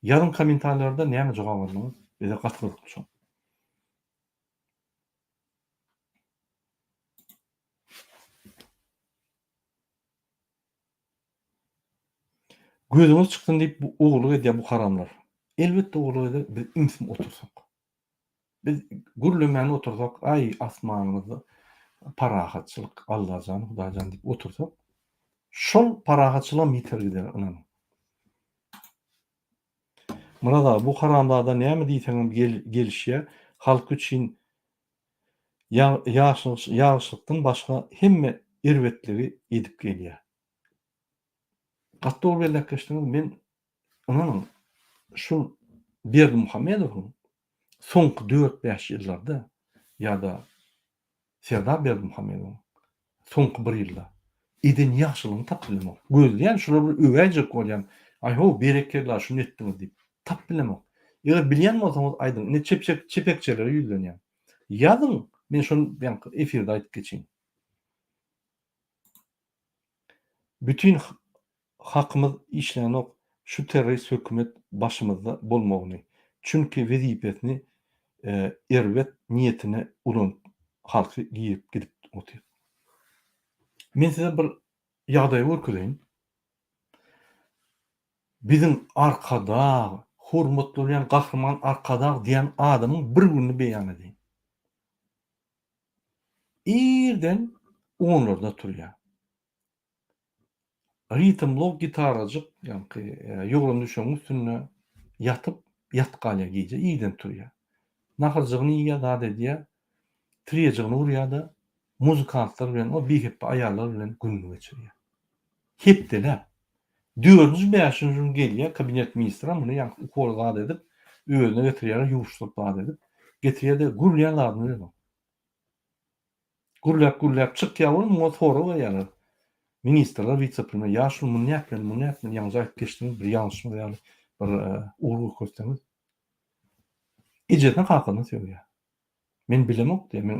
Ýazyň kommentariýalarda näme jogap aldyňyz, bize gaty gyzykly şol. Gözüňiz çyksyn diýip bu ogurlyk edýär bu haramlar. Elbetde ogurlyk eder biz ümsüm otursak. Biz gürlemän otursak, aý asmanymyzda parahatçylyk, Allajan, Hudaýjan diýip otursak, şol parahatçylygam ýiter gider, ynanyň. Myrat aga, bu haramzada näme diýseňem gelişýär, halk üçin ýagşylykdan başga hemme erbetligi edip gelýär. Gaty dogry belläp geçdiňiz, men Ynanyň, şul Berdimuhamedowyň soňky dört-bäş ýyllarda ýa-da Serdar Berdimuhamedowyň soňky bir ýylda eden ýagşylygyny tapyp bilemok. Gözleýän şular bir öwäýjek bolýan, aý-how berekella şuny etdiňiz diýip. Tapyp bilemok. Eger bilýän bolsaňyz aýdyň. Ine çepjek çepekçelere ýüzlenýän. Ýazyň, men şony ýaňky efirde aýdyp geçeýin. Bütin Hakymyz işlänok şu terrorist hökümet başymyzda bolmagyny çünki wezipesini erbet niýetine ulanyp halky girip gidip otyr. Men size bir ýagdaýy görkezeýin. Biziň Arkadag, hormatlanýan Gahryman Arkadag diýen adamyň bir gününi beýan edeýin. Irden onlarda turýar. Ritmlo gitarajyk ýaňky ýogran düşegiň üstünde ýatyp, ýatyp galýar gije, irden turýar. Naharjygyny iýýär, zat edýär, tirýejigini urýar-da, muzykantlar bilen, o bihepbe aýallar bilen gününi geçirýär. Hepdeläp. Dördünji, bäşinji gün gelýär, kabinet ministram muny ýaňky ukol zat edip, özüne getirýärler, ýuwuşdyryp zat edip, getirýär-de, gürleýän zadyny bilenok. Gürläp-gürläp çykýar ol, muňa sorag berýärler. Ministrler, wise-premýer, ýaşuly muny nätmeli, muny nätmeli, ýaňyja aýdyp geçdiňiz, bir ýalňyşymyz ýaly bir ugur görkezseňiz. Ejesine kakasyna sögýär. Men bilemok diýýär, men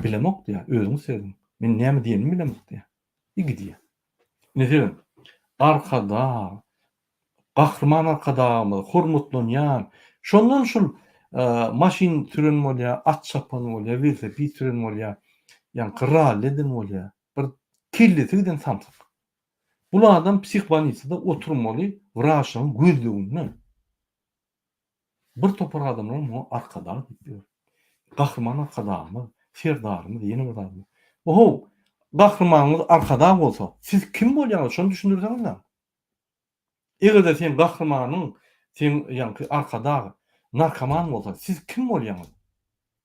bilemok diýýär, özüňiz sözüň. Men näme diýenimi bilemok diýýär. I gidýär. Ine serediň. Arkadag, Gahryman Arkadagymyz hormatlanýan, şondan şul maşyn süren bolýar, at çapan bolýar, welosiped süren bolýar, ýaňky ralli eden bolýar. Bir kellesi giden samsyk. Bul adam psihbolnisada oturmaly wraçlaryň gözleginde. Bir topar adamlar muňa Arkadag diýip ýör. Gahryman Arkadagymyz, Serdarymyz ýene bir zat. Ohow, gahrymanyňyz Arkadag bolsa, siz kim bolýaňyz şony düşündirseňizläň. Eger-de seň gahrymanyň, seň ýaňky Arkadag narkoman bolsa, siz kim bolýaňyz?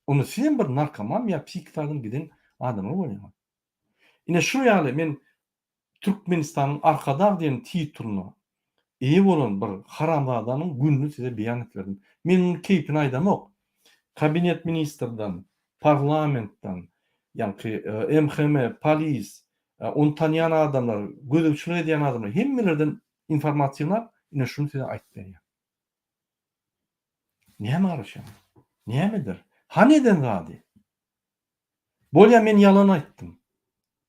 Onda sizem bir narkoman ýa psihiki taýdan giden adamlar bolýaňyz. Ine şu ýaly men Türkmenistanyň Arkadag diýen titulyna eýe bolan bir haramzadanyň gününi size beýan edip berdim. Men muny keýpine aýdamok. Kabinet ministrden, parlamentden, ýaňky MHM, polis, ony tanýan adamlar, gözegçilik edýän adamlar hemmelerden informasiýa ýygnap, ine şuny size aýdyp berýän. Näme garaşýaňyz? Näme eder? Hany eden zady? Bolýa men ýalan aýtdym.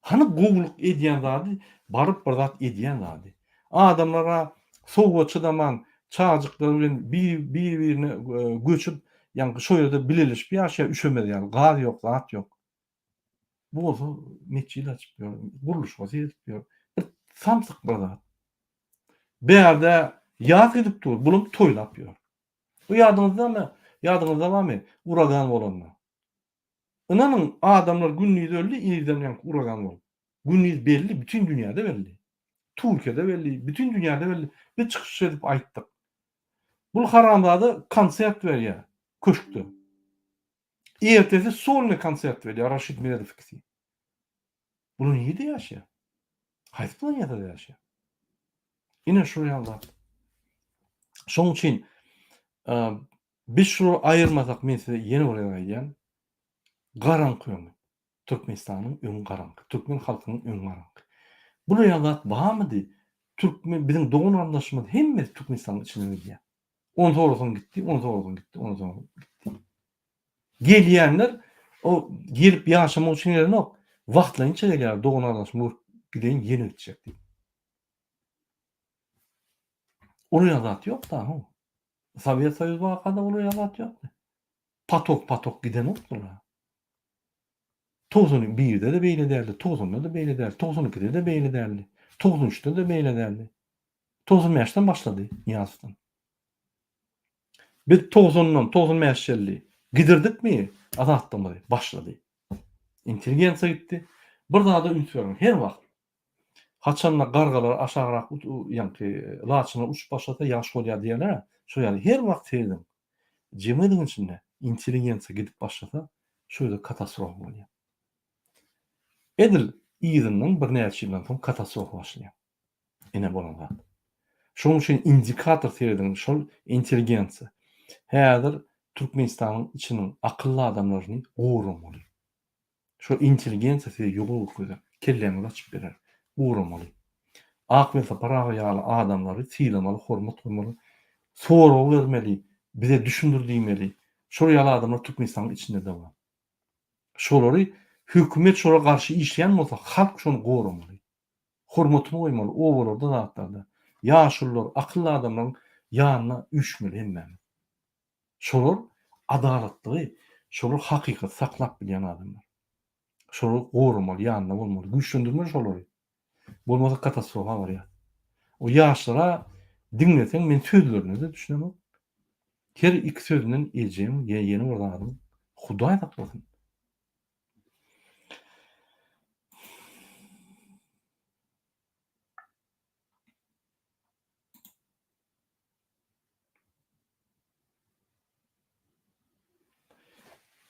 Hany gowulyk edýän zady, baryp bir zat edýän zady. Adamlara sowuga çydaman çagajyklary bilen bir birine göçüp ýaňky şo ýerde bileleşip ýaşaýar üşemez ýaly gaz ýok zat ýok. Bu bolsa metjit açyp ýör, gurluşyga seredip ýör. Bir samsyk bir zat. Bärde ýaz gidip dur, bulam toýlap ýör. Bu ýadyňyzdamy? Ýadyňyzda barmy uragan bolanda? Ynanyň adamlar gündiz öldi irden ýaňky uragan bolup. Gündiz belli bütin dünýäde belli. Türkiýede belli bütin dünýäde belli. Biz çykyş edip aýtdyk. Bul haramzada konsert berýär köşkde. Ertesi solnyý konsert berýär Raşid Meredow ikisi. Bular nirede ýaşaýar? Haýsy planetada ýaşaýar? Ine şul ýaly zat. Şonuň üçin Biz şulary aýyrmasak men size ýene bir gezek aýdýan garaňky öňi. Türkmenistanyň öňi garaňky. Türkmen halkynyň öňi garaňky. Bular ýaly zat barmydy? Türkmen biziň dogan garyndaşymyz hemmesi Türkmenistanyň içinden gidýär. Ony sorasaň gitdi, ony sorasaň gitdi, ony sorasaň gitdi. Gelýänler o gelip ýaşamak üçin gelenok. Wagtlaýynça gelýär dogan garyndaşymy görüp gideýin ýene gitjek diýip. Olar ýaly zat ýok da. Sowet Soýuzy barkada olar ýaly zat ýokdy. Potok potok gidenokdylar. 91-de-de beýle däldi, 90-da-da beýle däldi, 92-de-de beýle däldi, 93-de-de beýle däldi. 95-den başlady Nyýazowdan. Biz 90-dan 95 çenli gidirdikmi azatlygymyzy? Başlady. Intelligensiýa gitdi. Bir zada üns beriň, her wagt Haçanda gargalar aşagrak ýaňky laçynlar uçup başlasa ýagyş bolýar diýýärler-ä. Şol ýaly her wagt serediň. Jemgyýetiň içinde intelligensiýa gidip başlasa, şo ýerde katastrofa bolýar. Edil yzyndan birnäçe ýyldan soň katastrofa başlaýar. Ine bolan zat. Şonuň üçin indikator serediň, şol intelligensiýa. Häzir Türkmenistanyň içiniň akylly adamlaryny goramaly. Şol intelligensiýa size ýol görkezer, kelläňizi açyp berer. Goramaly. Ak Welsapar aga ýaly adamlary sylamaly, hormat goýmaly, sorag bermeli, bize düşündir diýmeli. Şol ýaly adamlar Türkmenistanyň içinde-de bar. Şolary hökümet şolara garşy işleýän bolsa, halk şony goramaly. Hormatyny goýmaly obalarda zatlarda. Ýaşulular, akylly adamlaryň ýanyna üýşmeli hemmämiz. Şolar adalatlygy, şolar hakykaty saklap bilýän adamlar. Şolary goramaly, ýanynda bolmaly, güýçlendirmeli şolary. Bolmasa katastrofa barýar. O ýaşlara diňleseň men sözlerine-de düşünemok. Her iki sözünden ejeň ýa ýene bir zadyň Hudaý saklasyn.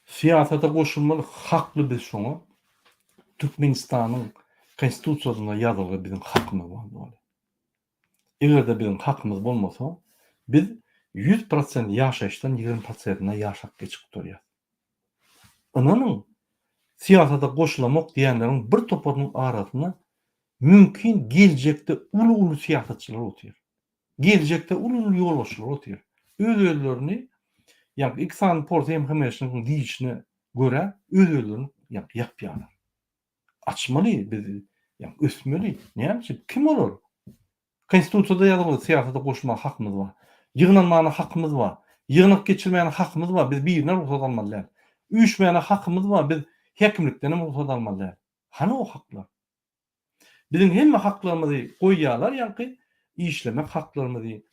Syýasata goşulmaly hakly biz şoňa Türkmenistanyň konstitusiýasynda ýazylgy biziň hakymyz bar doly. Egerde biziň hakymyz bolmasa biz 100% ýaşaýyşdan 20 prosentine ýaşap geçip gutarýas. Ynanyň syýasata goşulamok diýenleriň bir toparynyň arasynda mümkin geljekde uly-uly syýasatçylar otyr. Geljekde uly-uly ýolbaşçylar otyr. Öz-özlerini, ýagny iki sany porsy MHM-niň diýişine görä öz-özlerini ýagny ýapýarlar. Açmaly biz, ýagny ösmeli. Näme üçin? Kim olar? Konstitusiýada ýazylgy syýasata goşulmaga hakymyz bar. Ýygnanmana hakymyz bar. Ýygnak geçirmäne hakymyz bar. Biz birinden rugsat almaly däl. Üýşmäne hakymyz bar. Biz häkimlikden hem rugsat almaly däl. Hany o haklar? Biziň hemme haklarymyzy goýýarlar ýaňky işlemek haklarymyzy,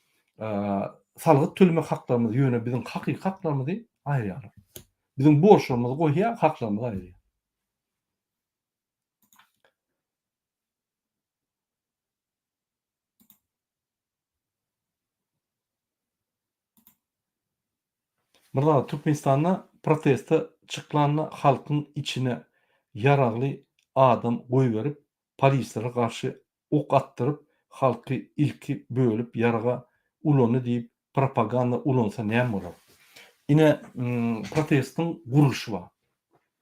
salgyt tölemek haklarymyzy ýöne biziň hakyky haklarymyzy aýyrýarlar. Biziň borçlarymyzy goýýar, haklarymyzy aýyrýar. Myrza Türkmenistanda proteste çyklanda halkyň içine ýaragly adam goýberip polislere garşy ok atdyryp halky ilki bölüp ýaraga ulandy diýip propaganda ulansa näme bolar? Ine protestiň gurluşy bar.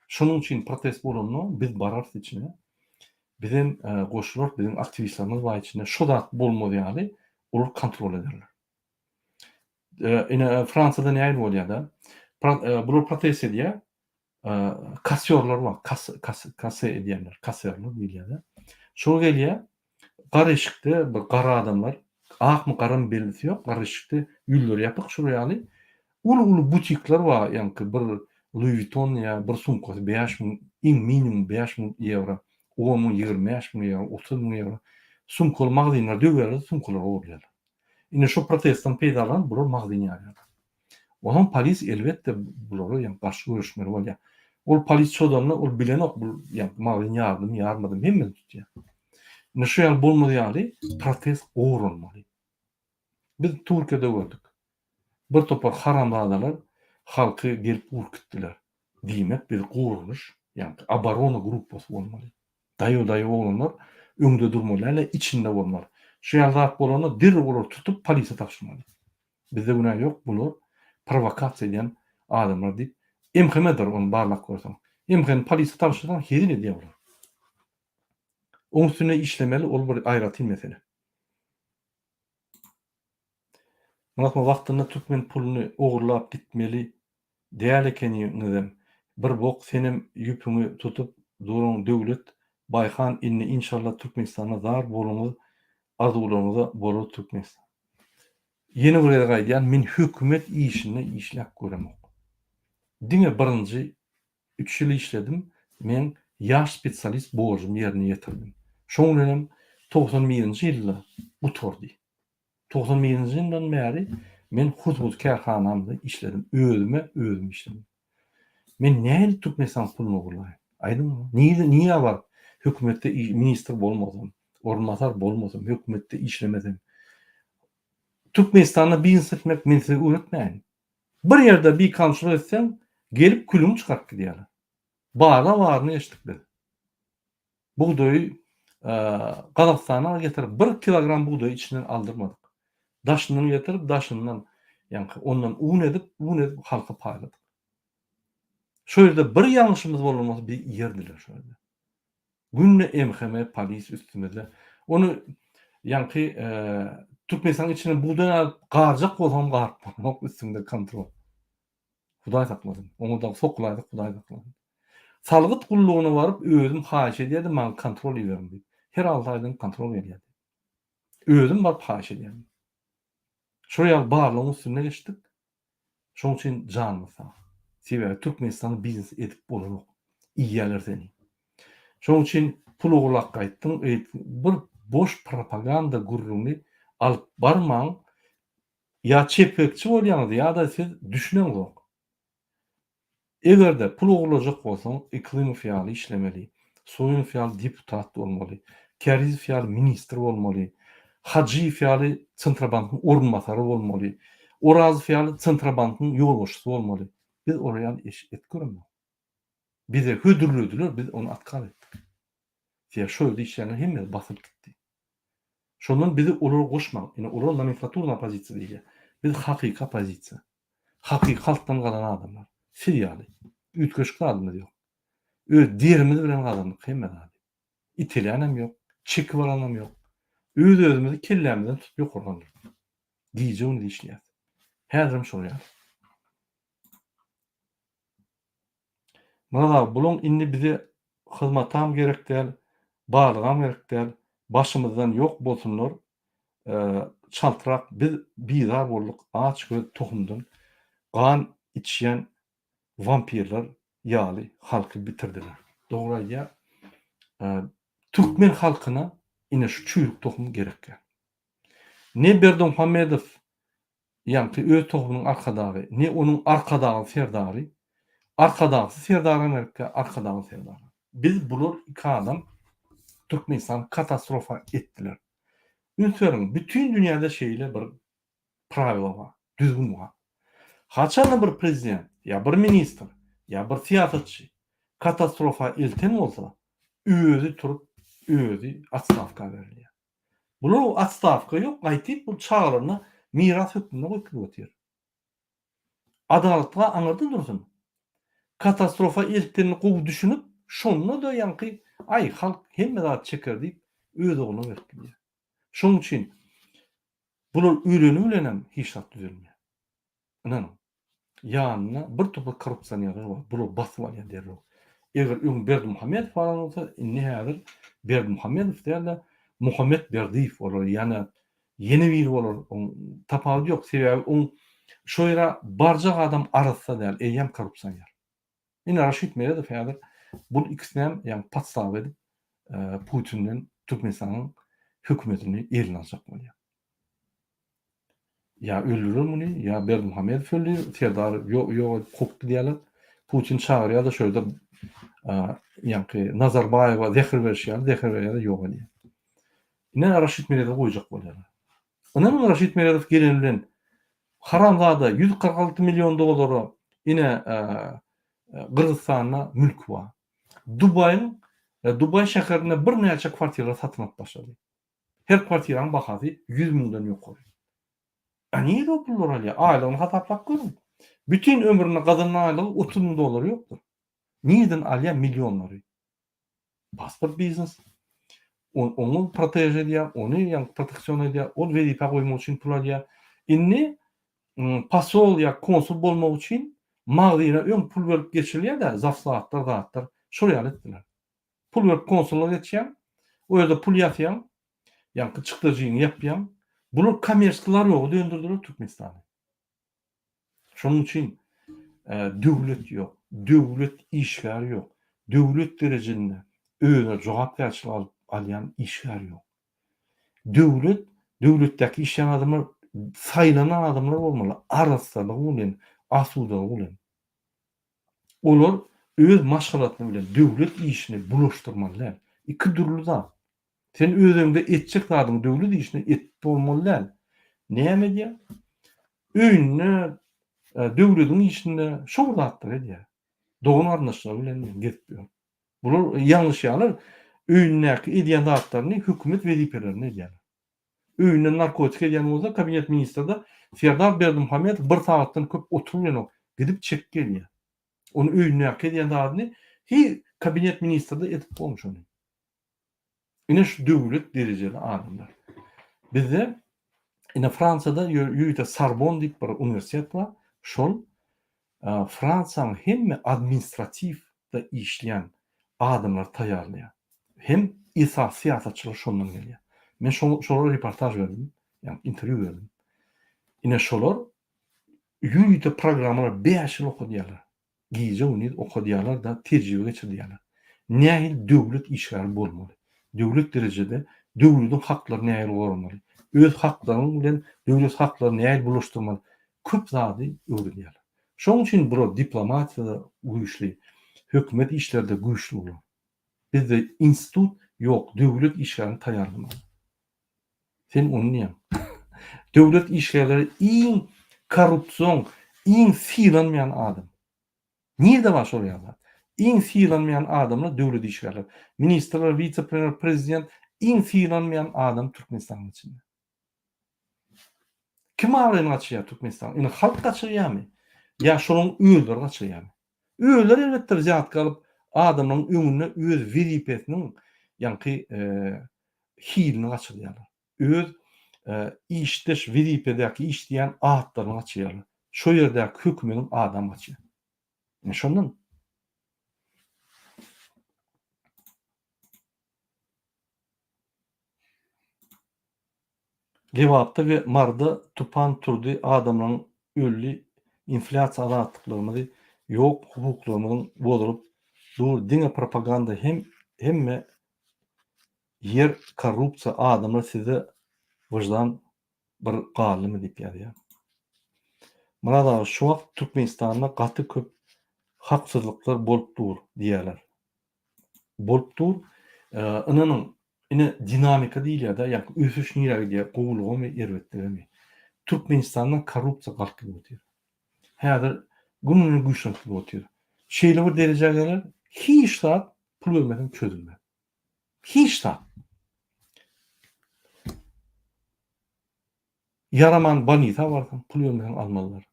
Şonuň üçin protest bolanda biz bararys içine. Bizem goşularys biziň aktiwistlerimiz bar içinde şo zat bolmaz ýaly olar kontrol ederler. Ine Fransiýada nähili bolýar-da? Bular protest edýär. Kassýorlar bar, kassa edýänler, kasserler diýilýär-de. Şol gelýär, gara eşikde bir gara adamlar, akmy garamy bellisi ýok, gara eşikde ýüzleri ýapyk şular ýaly uly-uly butikler bar, ýaňky bir Louis Vuitton ýa bir sumkasy 5000, iň minimum 5000 ýewro, 10 müň, 25 müň ýewro, 30 müň ýewro sumkaly magazynlary döwýärler, sumkalary ogurlaýarlar. Indi şo protestden peýdalanyp bular magazyn ýarýarlar. Onsoň polis elbetde bulara ýa garşy göreşmeli bolýar. Ol polis çozanda ol bilenok bul ýa magazyn ýardymy ýarmadymy hemmesini tutýar. Indi şu ýaly bolmaz ýaly protest goralmaly. Biz Türkiýede gördük. Bir topar haramzadalar halky gelip urkutdylar. Diýmek biz goranyş, ýagny oborona gruppasy bolmaly. Daýaw-daýaw oglanlar öňde durmaly däl-de, içinde bolmaly. Şu ýaly zat bolanda derrew olary tutup polisiýa tabşyrmaly. Bizde günä ýok, bular prowokasiýa edýän adamlar diýip, MHM-dir ony barlap görseň. MHM-ni polisiýa tabşyrsaň hezil edýär olar. Oň üstünde işlemeli, ol bir aýratyn mesele. Myratma wagtynda türkmen puluny ogurlap gitmeli däl ekeniňizem bir bok senem ýüpüňi tutup duruň Döwlet Baýhan indi inşallah Türkmenistanda zar boluňyz arzuwlaryňyza bolar Türkmenistan. Ýene bir gezek aýdýan men hökümet işinde işläp göremok. Diňe birinji üç ýyl işledim men ýaş spesialist borjumy ýerine ýetirdim. Şoň bilenem 91-nji ýylda gutardy. 91-nji ýyldan bäri men hususy kärhanamda işledim. Özüme özüm işledim. Men nähili Türkmenistan puluny ogurlaýyn? Aýdyň maňa. Nirede, nirä baryp hökümetde ministr bolmasam, orunbasar bolmasam, hökümetde işlemesem. Türkmenistanda biznes etmek men size öwretmäýin. Bir ýerde bikanunçylyk etseň, gelip külüňi çykaryp gidýärler. Barla baryny geçdik biz. Bugdaýy Gazagystana getirip, bir kilogram bugdaýy içinden aldyrmadyk. Daşyndan getirip, daşyndan, ýaňky ondan un edip, un edip halka paýladyk. Şo ýerde bir ýalňyşymyz bolan bolsa bizi iýerdiler şo ýerde. Günde MHM, polis üstümizde. Ony ýaňky Türkmenistanyň içinden bugdaý alyp garjak bolsaňam garyp bolanok üstüňde kontrol. Hudaý saklasyn. Oňa dagy sokulaýsak Hudaý saklasyn. Salgyt gullugyna baryp özüm haýyş edýärdim maňa kontrol iberiň diýip. Her alty aýdan kontrol gelýärdi. Özüm baryp haýyş edýärdim. Şol ýaly barlagyň üstünde geçdik. Şoň üçin janymyz sag. Sebäbi Türkmenistanda biznes edip bolanok. Iýýäler seni. Şoň üçin pul ogurlap gaýtdyň, eýtdiň. Bir boş propaganda gürrüňini alyp barmaň. Ýa çepbekçi bolýaňyz ýa-da siz düşüneňzok. Eger-de pul ogurlajak bolsaň, Yklimow ýaly işlemeli, Soýunow ýaly deputat bolmaly, Kärizow ýaly ministr bolmaly, Hajyýew ýaly Tsentrobankyň orunbasary bolmaly, Orazow ýaly Tsentrobankyň ýolbaşçysy bolmaly. Biz olar ýaly iş et göremok. Bize hödürlediler, biz ony otkaz etdik. Sebäbi şo ýerde işleýänler hemmesi basylyp gitdi. Şondan bizi olara goşmaň. Ine olar nomenklaturny oppozisiýa diýilýär. Biz hakyky oppozisiýa. Hakyky halkdan galan adamlar. Siz ýaly. Üýtgeşik zadymyz ýok. Öz derimiz bilen gazandyk hemme zady. Itelänem ýok, çekip alanam ýok. Öz-özümizi kellämizden tutup ýokary galdyrdyk. Gije-gündiz işleýäs. Häzirem şol ýaly. Myrat aga bulaň indi bize hyzmatam gerek däl, barlygam gerek däl, başymyzdan ýok bolsunlar çaltrak biz bizar bolduk aç göz tohumdan gan içýän wampirler ýaly halky bitirdiler. Dogry aýdýar. Türkmen halkyna ine şu çüýrük tohum gerek däl. Ne Berdimuhamedow Ýaňky öz tohumynyň arkadagy, ne onuň arkadagly serdary, arkadagsyz serdaram gerekkä, arkadagly serdaram. Biz bular iki adam Türkmenistany katastrofa etdiler. Üns beriň, bütin dünýäde şeýle bir prawila bar, düzgün bar. Haçanda bir prezident ýa bir ministr ýa bir syýasatçy katastrofa elten bolsa, özi turup, özi otstawka berilýär. Bular otstawka ýok, gaýtyp bu çagalaryna miras hökmünde goýup gidip otyr. Adalatga aňyrda dursun. Katastrofa eltdenini gowy düşünip, şonda-da ýaňky aý halk hemme zady çeker diýip öz ogluna berip gidýär. Şonuň üçin bular öleni bilenem hiç zat düzelmeýär. Ynanyň. Ýanynda bir topar korrupsionerler bar. Bular basyp alýan derrew. Eger öň Berdimuhamedow alan bolsa, indi häzir Berdimuhamedow däl-de, Muhammet Berdiýew bolar, ýa-da ýene biri bolar. Oň tapawudy ýok. Sebäbi oň şo ýere barjak adam arassa däl, eýýäm korrupsioner. Ine Raşid Meredow häzir bul ikisinem ýagny podstawa edip Putinden Türkmenistanyň hökümetini eline aljak bolýar. Ýa öldürer muny, ýa Berdimuhamedow öldürer, Serdar ýok edip kowup gidýärler. Putin çagyrýar-da şo ýerde ýaňky Nazarbaýewa zäher berişi ýaly zäher berýär-de ýok edýär. Ine Raşid Meredowy goýjak bolýarlar. Ynanyň Raşid Meredow geleni bilen haramzada 146 million dollara ine Gyrgyzystanda mülki bar. Dubaýyň Dubaý şäherinde birnäçe kwartiralar satyn alyp başlady. Her kwartiranyň bahasy 100 müňden ýokary. A nirede o pullary alýar? Aýlygyny hasaplap görüň. Bütin ömründe gazanan aýlygy 30 müň dollar ýokdur. Nireden alýar millionlary? Pasport biznes. Oňa protež edýär, ony ýa proteksion edýär, ol wezipä goýmak üçin pul alýar. Indi posol ýa konsul bolmak üçin magzyna öň pul berip geçirilýär-dä, zawslatlar, zatlar. Şol ýaly etdiler. Pul berip konsulla geçýäň, o ýerde pul ýasýaň, ýaňky çykdajyňy ýapýaň. Bular kommerskiý larýoga döndürdiler Türkmenistany. Şonuň üçin döwlet ýok, döwlet işgäri ýok, döwlet derejesinde özüne jogapkärçilik alyp alýan işgär ýok. Döwlet, döwletdäki işleýän adamlar saýlanan adamlar bolmaly, arassalygy bilen, asudalygy bilen. Olar öz maşgalasyny bilen döwlet işini bulaşdyrmaly däl. Iki dürli zat. Sen öz öňde etjek zadyňy döwlet işini etip bolmaly däl. Näme edýär? Öýünde, döwlediň işinde şo bir zatlary edýär. Dogan-garyndaşlary bilen gezip ýör. Bular ýalňyşýarlar. Öýündäki edýän zatlaryny hökümet wezipelerinde edýärler. öýünden narkotik edýän bolsa kabinet ministrde Serdar Berdimuhamedow bir sagatdan köp oturyp bilenok, gidip çekip gelýär. Ony öýündäki edýän zadyny hi kabinet ministrde edip bolmuş ony. Ine şu döwlet derejeli adamlar. Bizde ine Fransiýada ýörite Sorbon diýip bir uniwersitet bar. Şol Fransiýanyň hemme administratiwde işleýän adamlary taýýarlaýar. Hem esasy syýasatçylar şondan gelýär. Men şolara reportaž berdim, ýagny interwýu berdim. Ine şolar ýörite programmalar 5 ýyl okadýarlar. Gije-gündiz okadýarlar-da, tejribe geçirdýärler. Nähili döwlet işgäri bolmaly? Döwlet derejede döwlediň haklary nähili goramaly? Öz haklaryň bilen döwlet haklaryny nähili bulaşdyrmaly? Köp zady öwredýärler. Şonuň üçin bular diplomatiýada güýçli, hökümet işlerinde güýçli bular. Bizde institut ýok döwlet işgärini taýýarlamaga. Sen ony diýýäň. Döwlet işgärleri iň korrupsion, iň sylanmaýan adam. Nirde bar şol ýaly zat? Iň sylanmaýan adamlar döwlet işgärleri. Ministrler, wise-premýer, prezident iň sylanmaýan adam Türkmenistanyň içinde. Kim abraýyny gaçyrýar Türkmenistanyň? Indi halk gaçyrýarmy? Ýa şolaryň özleri gaçyrýarmy? Özleri elbetde wzýatka alyp, adamlaryň öňünde öz wezipesiniň ýaňky hilini gaçyrýarlar. Öz işdeş wezipedäki işleýän atlaryny gaçyrýarlar. Şo ýerdäki hökümediň adam gaçýar. Ine şondan. Lebapda we Maryda tupan turdy adamlaryň öldi inflýasiýa azatlyklarymyzy ýok hukuklarymyzyň bozulyp dur diňe propaganda hem hemme ýer korrupsiýa adamlar sizde wyždan bir galdymy diýip ýazýar. Myrat aga şu wagt Türkmenistanda gaty köp haksyzlyklar bolup dur diýýäler. Bolup dur. Ynanyň, ine dinamika diýilýär-dä, ýagny ösüş nirä gidýär, gowulygamy, erbetligemi. Türkmenistanda korrupsiýa galk gidip otyr. Häzir gün-günden güýçlenip gidip otyr. Şeýle bir derejä geler, hiç zat pul bermeseň çözülmez. Hiç zat. Ýaraman bolnisa barsaň, pul bermeseň almazlar.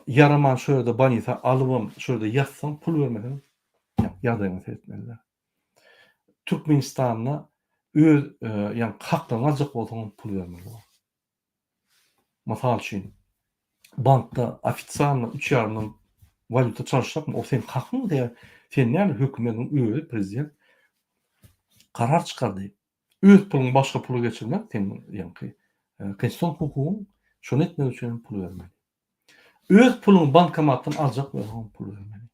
Ýaraman şo ýerde bolnisa alybam, şo ýerde ýatsaň, pul bermeseň ýagdaýyňa seretmezler. Türkmenistanda öz ýagny haklaryňy aljak bolsaňam pul bermeli bor. Mysal üçin, bankda ofitsialno üç ýarymdan walýuta çalyşjakmy, o seň hakyň diýýär. Sen näme hökümediň özi prezident karar çykardy. Öz puluňy başga pula geçirmek seň ýaňky konstitusion hukugyň, şony etmek üçin hem pul bermeli. Öz puluňy bankomatdan aljak bolsaň pul bermeli.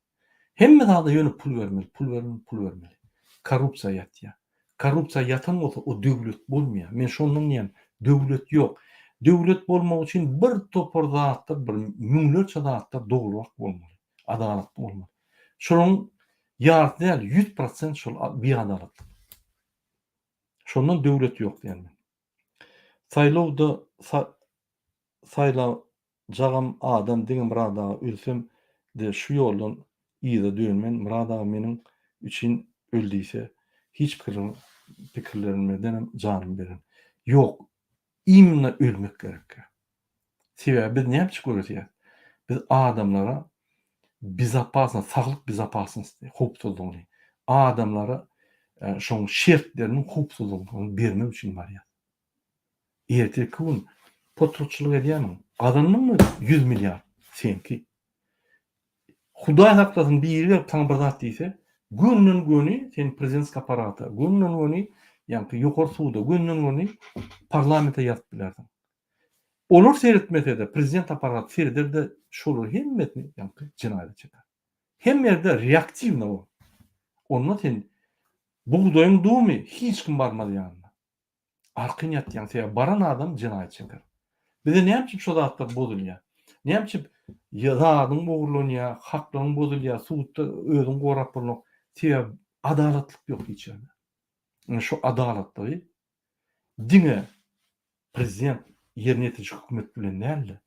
Hemme zada ýöne pul bermeli, pul bermeli, pul bermeli. Korrupsiýa ýatýar. Korrupsiýa ýatan bolsa o döwlet bolmaýar. Men şondan diýýän, döwlet ýok. Döwlet bolmak üçin bir topar zatlar, bir müňlerçe zatlar dogrurak bolmaly, adalatly bolmaly. Şolaryň ýarysy däl, 100% şol biadalatlyk. Şondan döwlet ýok diýen men. Saýlawda saýlajagam adam diňe Myrat aga ölsem de şu ýoldan yza dönmen Myrat aga meniň üçin öl diýse hiç pikirlenmedenem janymy bererin. Ýok imенно ölmek gerekkä. Sebäbi biz näme üçin göresýäs? Biz adamlara bezopasnost, saglyk bezopasnosti, howpsuzlygyny, adamlara şoň şertleriniň howpsuzlygyny bermek üçin barýas. Ertirki gün potratçylyk edýärmiň? Gazandyňmy 100 milliard? Seňki. Hudaý saklasyn biri gelip saňa bir zat diýse, gönden-göni sen prezidentski apparata, gönden-göni ýaňky ýokary suda, gönden-göni parlamente ýazyp bilersiň. Olar seretmese-de, prezident apparaty sereder-de, şolary hemmesini ýaňky jenaýata çeker. Hemme ýerde reaktiwno bol. Onda sen bugdaýyň dumy hiç kim barmaz ýanyna. Arkaýyn ýatýaň, sebäbi baran adam jenaýat çeker. Bize näme üçin şo zatlar bozulýar? Näme üçin zadyň ogurlanýar, haklaryň bozulýar, sudda özüňi gorap bolanok? Sebäbi adalatlyk ýok hiç ýerde. Ine şo adalatlygy diňe prezident ýerine ýetiriji hökümet bilen däl-de,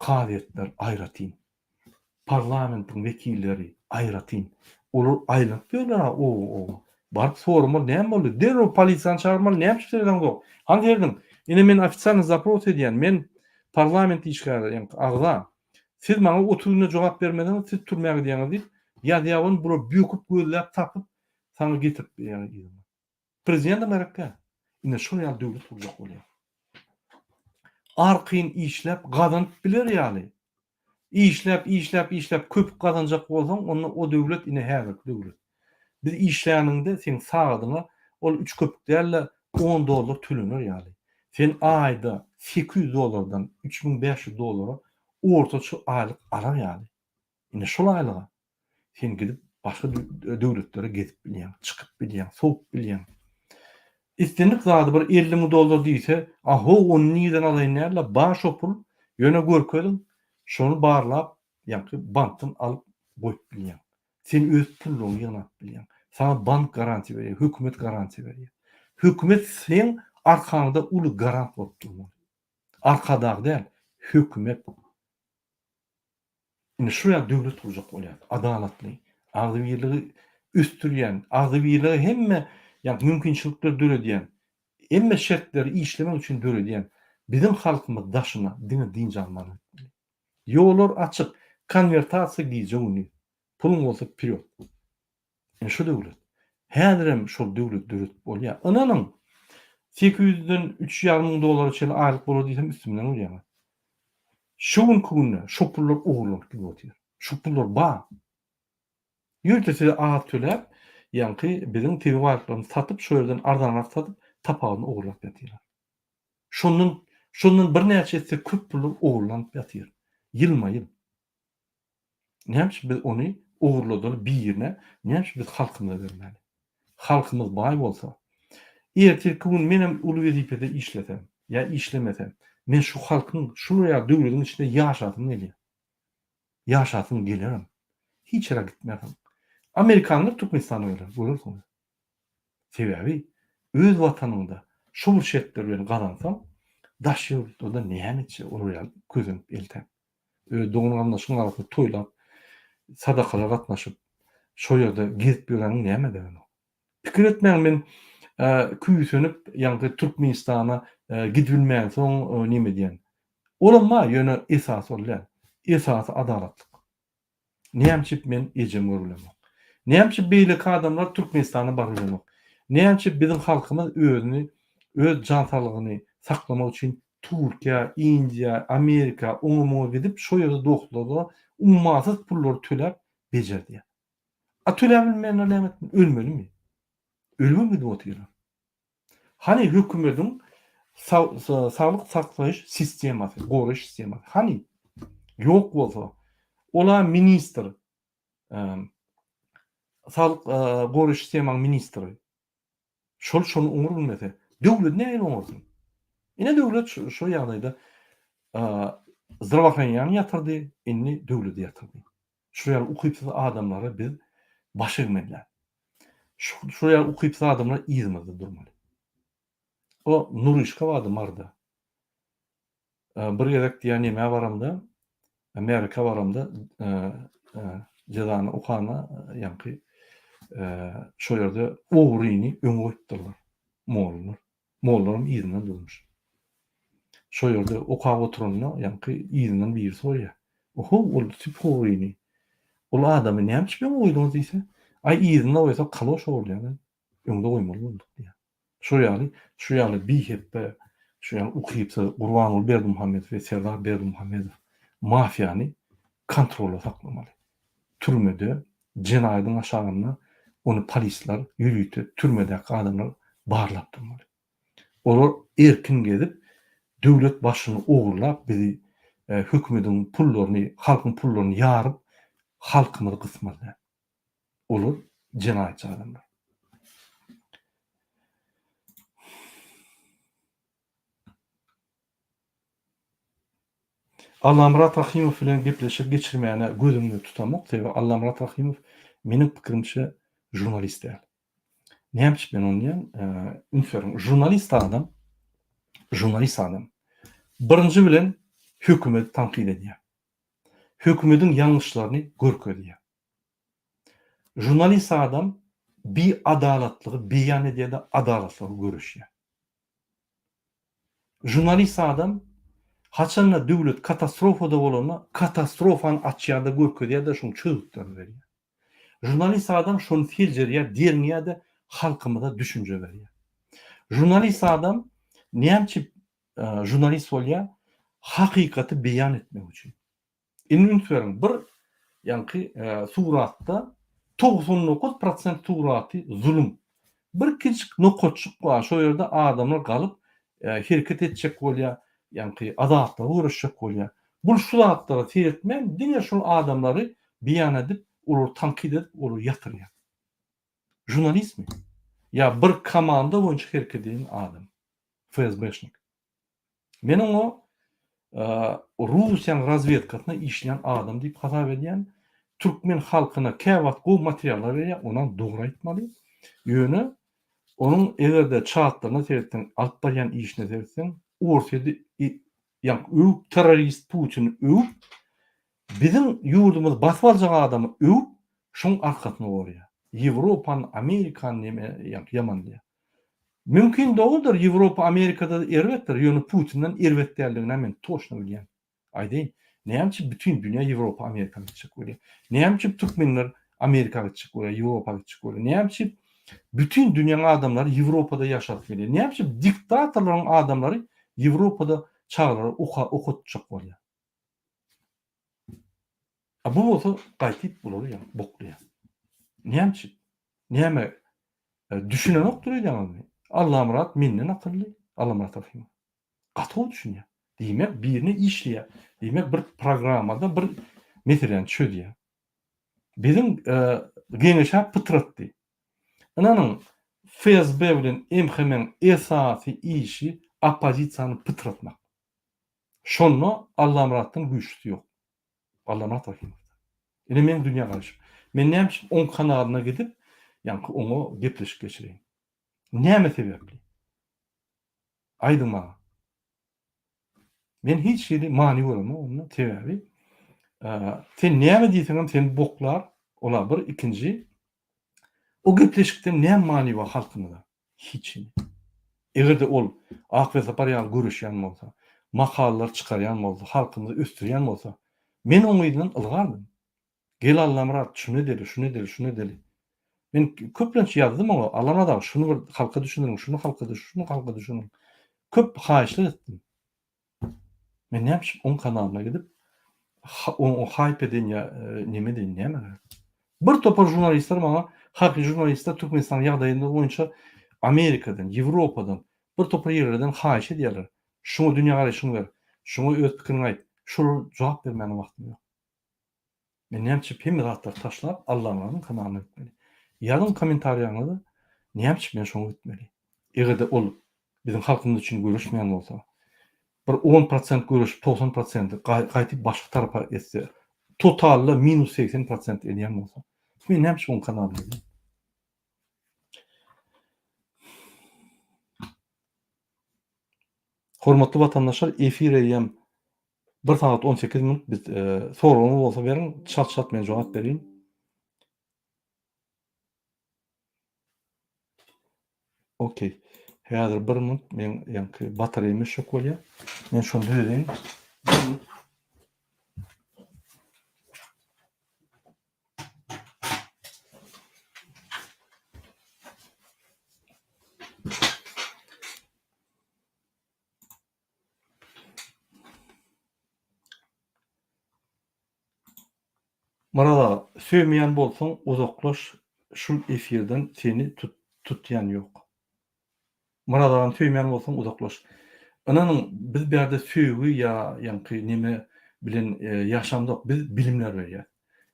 kazyýetler aýratyn, parlamentiň wekilleri aýratyn. Olar aýlanyp ýörler-ä oba-oba. Baryp soramaly näme boldy? Derrew polisiýany çagyrmaly, näme üçin seredeňzok? Hany serediň? Ine men ofisialny zapros edýän, men parlament işgäri, ýaňky agza. Siz maňa 30 günde jogap bermeseňiz, siz türmä gidýäňiz diýip, ýazýar ony bular böküp gözläp tapyp, saňa getirip berýär yzyna. Prezidentem gerek däl. Ine şol ýaly döwlet gurjak bolýar. Arkaýyn işläp gazanyp biler ýaly. Işläp, işläp, işläp köpük gazanjak bolsaň, onda o döwlet ine häzirki döwlet. Biz işläniňde seň sagadyňa ol üç köpük däl-de on dollar tölener ýaly. Sen aýda 800 dollardan 3500 dollara ortaça aýlyk alar ýaly. Ine şol aýlyga Sen gidip başga döwletlere gezip bilýäň, çykyp bilýäň, sowup bilýäň. Islendik zady bir 50 müň dollar diýse, a-how, ony nirden alaýyn däl-de, bar şo pul, ýöne görkeziň, şony barlap, ýaňky bankdan alyp goýup bilýäň. Sen öz pullaryňy ýygnap bilýäň. Saňa bank garantiýa berýär, hökümet garantiýa berýär. Hökümet seň arkaňda uly garant bolup durmaly. Arkadag däl, hökümet. Indi şu ýaly döwlet gurjak bolýar. Adalatly, agzybirligi ösdürýän, agzybirlige hemme ýa mümkinçilikleri döredýän, hemme şertleri işlemek üçin döredýän biziň halkymyz daşyna diňe dynç almaga gitmeli. Ýollar açyk, konwertasiýa gije-gündiz. Puluň bolsa wperýod. Ine şu döwlet. Häzirem şol döwleti döredip bolýar. Ynanyň, 800-den 3,5 müň dollara çenli aýlyk bolar diýsem üstümden gülýäňiz. Şu günki günde şo pullar ogurlanyp gidip otyr. Şu pullar bar. Ýörite size az töläp, ýaňky biziň tebigy baýlyklarymyzy satyp, şo ýerden arzanrak satyp, tapawudyny ogurlap ýatyrlar. Şondan, şondan birnäçe esse köp pullar ogurlanyp ýatyr. Ýylma-ýyl. Näme üçin biz ony ogurladaly birine, näme üçin biz halkymyza bermäli? Halkymyz baý bolsa, ertirki gün menem uly wezipede işlesem ýa işlemesem, men şu halkyň, şular ýaly döwlediň içinde ýaşasym gelýär. Ýaşasym gelerem. Hiç ýere gitmersiň. Amerikanlar Türkmenistana geler, görersiňiz. Sebäbi öz watanyňda şo bir şertler bilen gazansaň, daş ýurtlarda näme etjek olar ýaly kösenip eltäp. Öz dogan-garyndaşyň arasynda toýlap, sadakalara gatnaşyp, şo ýerde gezip ýöreniň nämä degenok. Pikir etmäň men küýsenip, ýaňky Türkmenistana gidibilmänsoň neme edýän. Olam bar, ýöne esasy ol däl. Esasy adalatlyk. Näme üçin men ejemi görüp bilemok? Näme üçin beýleki adamlar Türkmenistana baryp bilenok? Näme üçin biziň halkymyz özüni, öz jan saglygyny saklamak üçin Türkiýä, Indiýa, Amerika, oňa-muňa gidip, şo ýerde doktorlara ummasyz pullary töläp bejerdýär? A töläp bilmeýänler näme etmeli? Ölmelimi? Ölübem gidip otyrlar. Hany hökümediň saglyk saklaýyş sistemasy, goraýyş sistemasy? Hany? Ýok bolsa, ola ministr, saglyk goraýyş sistemaň ministri. Şol şony oňur bilmese, döwlet nähili oňarsyn? Ine döwlet şu ýagdaýda zdravoohranýany ýatyrdy, indi döwleti ýatyrdy. Şu ýaly ukypsyz adamlara biz baş egmeli däl. Şu şu ýaly ukypsyz adamlar yzymyzda durmaly. O Nuryşka bardy Maryda. Bir gezek diýýär nämä baramda, Amerika baramda jezany okanda ýaňky şo ýerde ogryny öňe goýupdyrlar mollalar. Mollaram yzyndan durmuş. Şo ýerde okap oturanda ýaňky yzyndan biri soraýar. Oho, ol süp ogryny, ol adamy näme üçin öňe goýduňyz diýse, aý yzynda goýsak kaloş ogurlaýar, öňde goýmaly bolduk diýýär. Şo ýaly, şu ýaly bihepbe, şu ýaly ukypsyz Gurbanguly Berdimuhamedow we Serdar Berdimuhamedow mafiýany kontrolda saklamaly. Türmede, jenaýadyň aşagynda ony polisler, ýörite türmedäki adamlar barlap durmaly. Olar erkin gezip, döwlet başyny ogurlap bizi hökümediň pullaryny, halkyň pullaryny ýaryp, halkymyzy gysmaly däl. Olar jenaýatçy adamlar. Allamyrat Rahymow bilen gepleşik geçirmäne göz öňünde tutamok, sebäbi Allamyrat Rahymow meniň pikirimçe žurnalist däl. Näme üçin men ony diýýän? Üns beriň, žurnalist adam, žurnalist adam birinji bilen hökümeti tankyt edýär. Hökümediň ýalňyşlaryny görkezýär. Žurnalist adam biadalatlygy beýan edýär-de, adalatlyga göreşýär. Žurnalist adam haçanda döwlet katastrofada bolanda katastrofany açýar-da görkezýär-de şoň çözgütlerini berýär. Žurnalist adam şony seljerýär, derňeýär-de halkymyza düşünje berýär. Žurnalist adam näme üçin žurnalist bolýar? Hakykaty beýan etmek üçin. Indi üns beriň, bir ýaňky suratda 99 prosent suraty zulum. Bir kiçijik nokatjyk bar, şo ýerde adamlar galyp hereket etjek bolýar, ýaňky azatlyga göreşjek bolýar. Bul şu zatlara seretmän, diňe şol adamlary beýan edip, olary tankyt edip, olary ýatyrýar. Žurnalistmi? Ýa bir komanda boýunça hereket edýän adam. FSB-şnik. Men oňa Russiýanyň razwedkasynda işleýän adam diýip hasap edýän. Türkmen halkyna käwagt gowy materiallar berýär, onam dogry aýtmaly. Ýöne onuň eger-de çatlaryna seretseň, alyp barýan işine seretseň, Orsýeti ýaňky öwüp, terrorist Putini öwüp, biziň ýurdumyzy basyp aljak adamy öwüp, şoň arkasyny gorýär. Ýewropany, Amerikany neme ýaňky ýamanlaýar. Mümkin dogrudyr Ýewropa Amerikada erbetdir ýöne Putinden erbet däldigini men toçno bilýän. Aýdaýyn. Näme üçin bütin dünýä Ýewropa Amerika gitjek bolýar? Näme üçin türkmenler Amerika gitjek bolýar, Ýewropa gitjek bolýar? Näme üçin bütin dünýäň adamlary Ýewropada ýaşasy gelýär? Näme üçin diktatorlaryň adamlary Ýewropada çagalary oka okatjak bolýar? A bu bolsa gaýtyp bulary ýa boklaýar. Näme üçin? Näme düşünenokdyr öýdýäňizmi? Allamyrat menden akylly, Allamyrat Rahymow. Gaty gowy düşünýär. Diýmek, birine işleýär. Diýmek, bir programmada bir meseläni çözýär. Biziň geňeşä pytratdy. Ynanyň, FSB bilen MHM-iň esasy işi oppozisiýany pytratmak. Şonda Allamyratdan güýçlüsi ýok. Allamyrat Rahymowdan. Ine meň dünýä garaýşym. Men näme üçin oň kanalyna gidip, ýaňky oňa gepleşik geçireýin? Näme sebäpli? Aýdyň maňa. Men hiç hili many göremok onda, sebäbi sen näme diýseňem seni boklar, ola bir, ikinji o gepleşikden näme many bar halkymyza? Hiç hili. Eger-de ol Ak Welsapar ýaly göreşýän bolsa, makalalar çykarýan bolsa, halkymyzy ösdürýän bolsa, men oň yzyndan ylgardym. Gel Allamyrat, şuny edeli, şuny edeli, şuny edeli. Men köplenç ýazdym oňa, Allamyrat aga, şuny bir halka düşündiriň, şuny halka düş, şuny halka düşündiriň. Köp haýyşlar etdim. Men näme üçin oň kanalyna gidip, oňa haýp edeýin ýa neme edeýin, näme gerek? Bir topar žurnalistler maňa, hakyky žurnalistler Türkmenistanyň ýagdaýyny boýunça Amerikadan, Ýewropadan, bir topar ýerlerden haýyş edýärler. Şuňa dünýägaraýşyňy ber, şuňa öz pikiriňi aýt. Şolara jogap bermäne wagtym ýok. Men näme üçin hemme zatlary taşlap Allamyradyň kanalyna gitmeli? Ýazyň kommentariýaňyzy näme üçin men şoňa gitmeli? Eger-de ol biziň halkymyz üçin göreşmeýän bolsa, bir on prosent göreşip 90 prosenti gaýtyp başga tarapa etse, totalda minus 80 prosent edýän bolsa, men näme üçin oň kanalyna gideyim? Hormatly watandaşlar, efir eýýäm Bir sagat 18 minut biz soragyňyz bolsa beriň, çalt çalt men jogap bereýin. Okey. Häzir bir minut men ýaňky batareýam öçjek bolýar. Men şony düzedeýin. Bir minut. Myrat aga, söýmeýän bolsaň uzaklaş şul efirden seni tutýan ýok. Myrat agany söýmeýän bolsaň uzaklaş. Ynanyň biz bärde söýgi ýa ýaňky neme bilen ýaşamzok biz bilimler berýäs.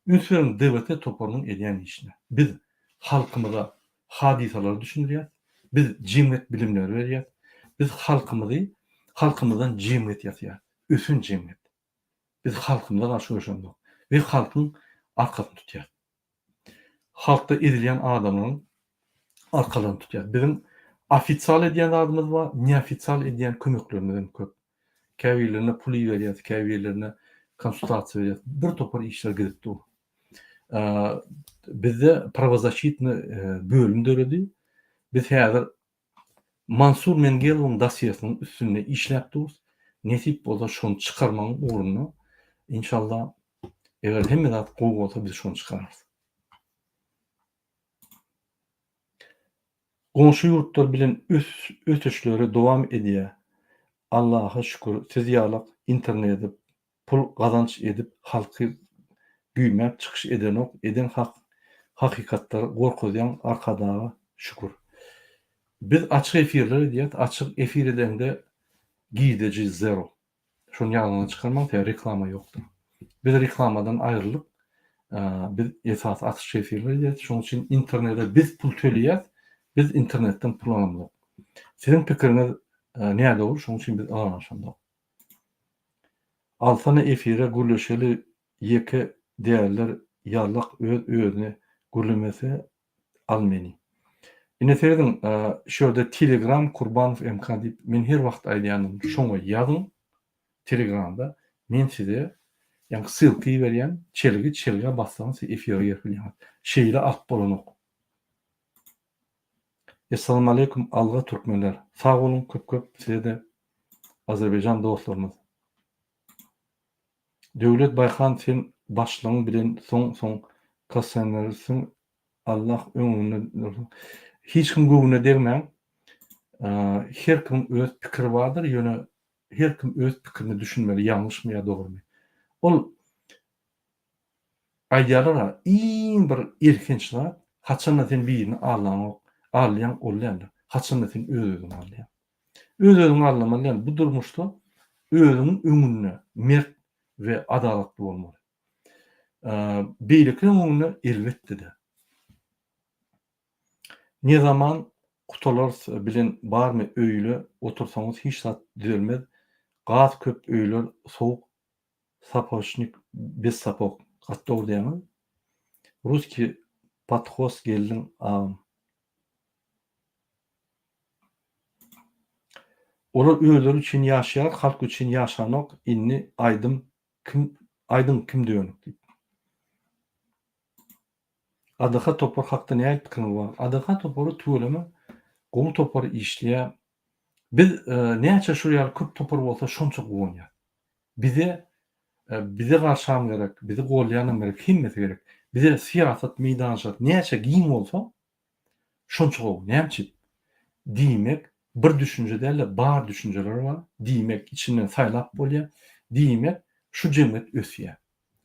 Üns beriň DWT toparynyň edýän işine. Biz halkymyza hadysalary düşündirýäs, biz jemgyýet bilimleri berýäs, biz halkymyzy halkymyzdan jemgyýet ýasaýas, ösen jemgyýet. Biz halkymyza garşy göreşemzok we halkyň arkasyny tutýas. Halkda ezilýän adamlaryň arkalaryny tutýas. Biziň ofisial edýän zadymyz bar, neofisial edýän kömeklerimiz hem köp. Käbirlerine pul iberýäs, käbirlerine konsultasiýa berýäs. Bir topar işler gidip dur. Bizde prawozaşitnyý bölüm döredi. Biz häzir. Mansur Mengelowyň dosýesiniň üstünde işläp durus. Nesip bolsa şony çykarmagyň ugrunda inşallah eger hemme zat gowy bolsa biz şony çykararys. Goňşy ýurtlar bilen ösüşleri dowam edýär. Allaha şükür siz ýalak internede pul gazanç edip halky güýmäp çykyş edenok eden hak hakykatlary gorkuzýaň arkadaga şükür. Biz açyk efirler edýäs açyk efir edeňde girdeji zero. Şony ýadyňdan çykarmaň sebäbi reklama ýokdur. Biz reklamadan aýrylyp biz esasy açyk efirler edýäs şonuň üçin internede biz pul töleýäs biz internetden pul alamzok. Siziň pikiriňiz nädogry şonuň üçin biz ylalaşamzok. Alsana efire gürleşeli ýeke däller ýallak öz özüne gürlemese al meni. Ine serediň şu ýerde telegram Kurbanow MK diýip men her wagt aýdýandym şoňa ýazyň telegramda men size ýaňky ssylka iberýän çelgi çelgä bassaňyz siz efire girip bilýäňiz şeýle alyp bolanok. Essalamualeýkum alga türkmenler sag boluň köp köp sizede Azerbaýjan dostlarymyz. Döwlet Baýhan sen başlygyň bilen soň soň kasanersiň Allah öňüňde dursun. Hiç kim göwnüne degmäň. Her kimiň öz pikiri bardyr ýöne her kim öz pikirini düşünmeli ýalňyşmy ýa dogrymy. Ol Aýdýarlar-a, iň bir elhenç zat, haçanda sen birini aldaňok, aldaýaň ol däldir, haçanda sen öz-özüňi aldaýaň. Öz-özüňi aldamaly däl, bu durmuşda özüňiň öňünde mert we adalatly bolmaly. Beýlekileriň öňünde elbetde-de. Ne zaman kutalarys bilen barmy öýle otursaňyz hiç zat düzelmez, gaz köp öýler sowuk Sapoşnik bez sapog gaty dogry diýýäňiz. Ruski podhos geldiň agam. Olar özleri üçin ýaşaýar halk üçin ýaşanok indi aýdym kim aýdyň kim dönük diýip. ADH topar hakda nähili pikiriňiz bar? ADH topary tüweleme gowy topar işleýär. Biz näçe şu ýaly köp topar bolsa şonça guwanýas. Bize bize garşam gerek, bizi golýanam gerek, hemmesi gerek. Bize syýasat meýdançasy näçe giň bolsa şonça gowy. Näme üçin? Diýmek, bir düşünje däl-de bar düşünjeler bar. Diýmek, içinden saýlap bolýar. Diýmek, şu jemgyýet ösýär.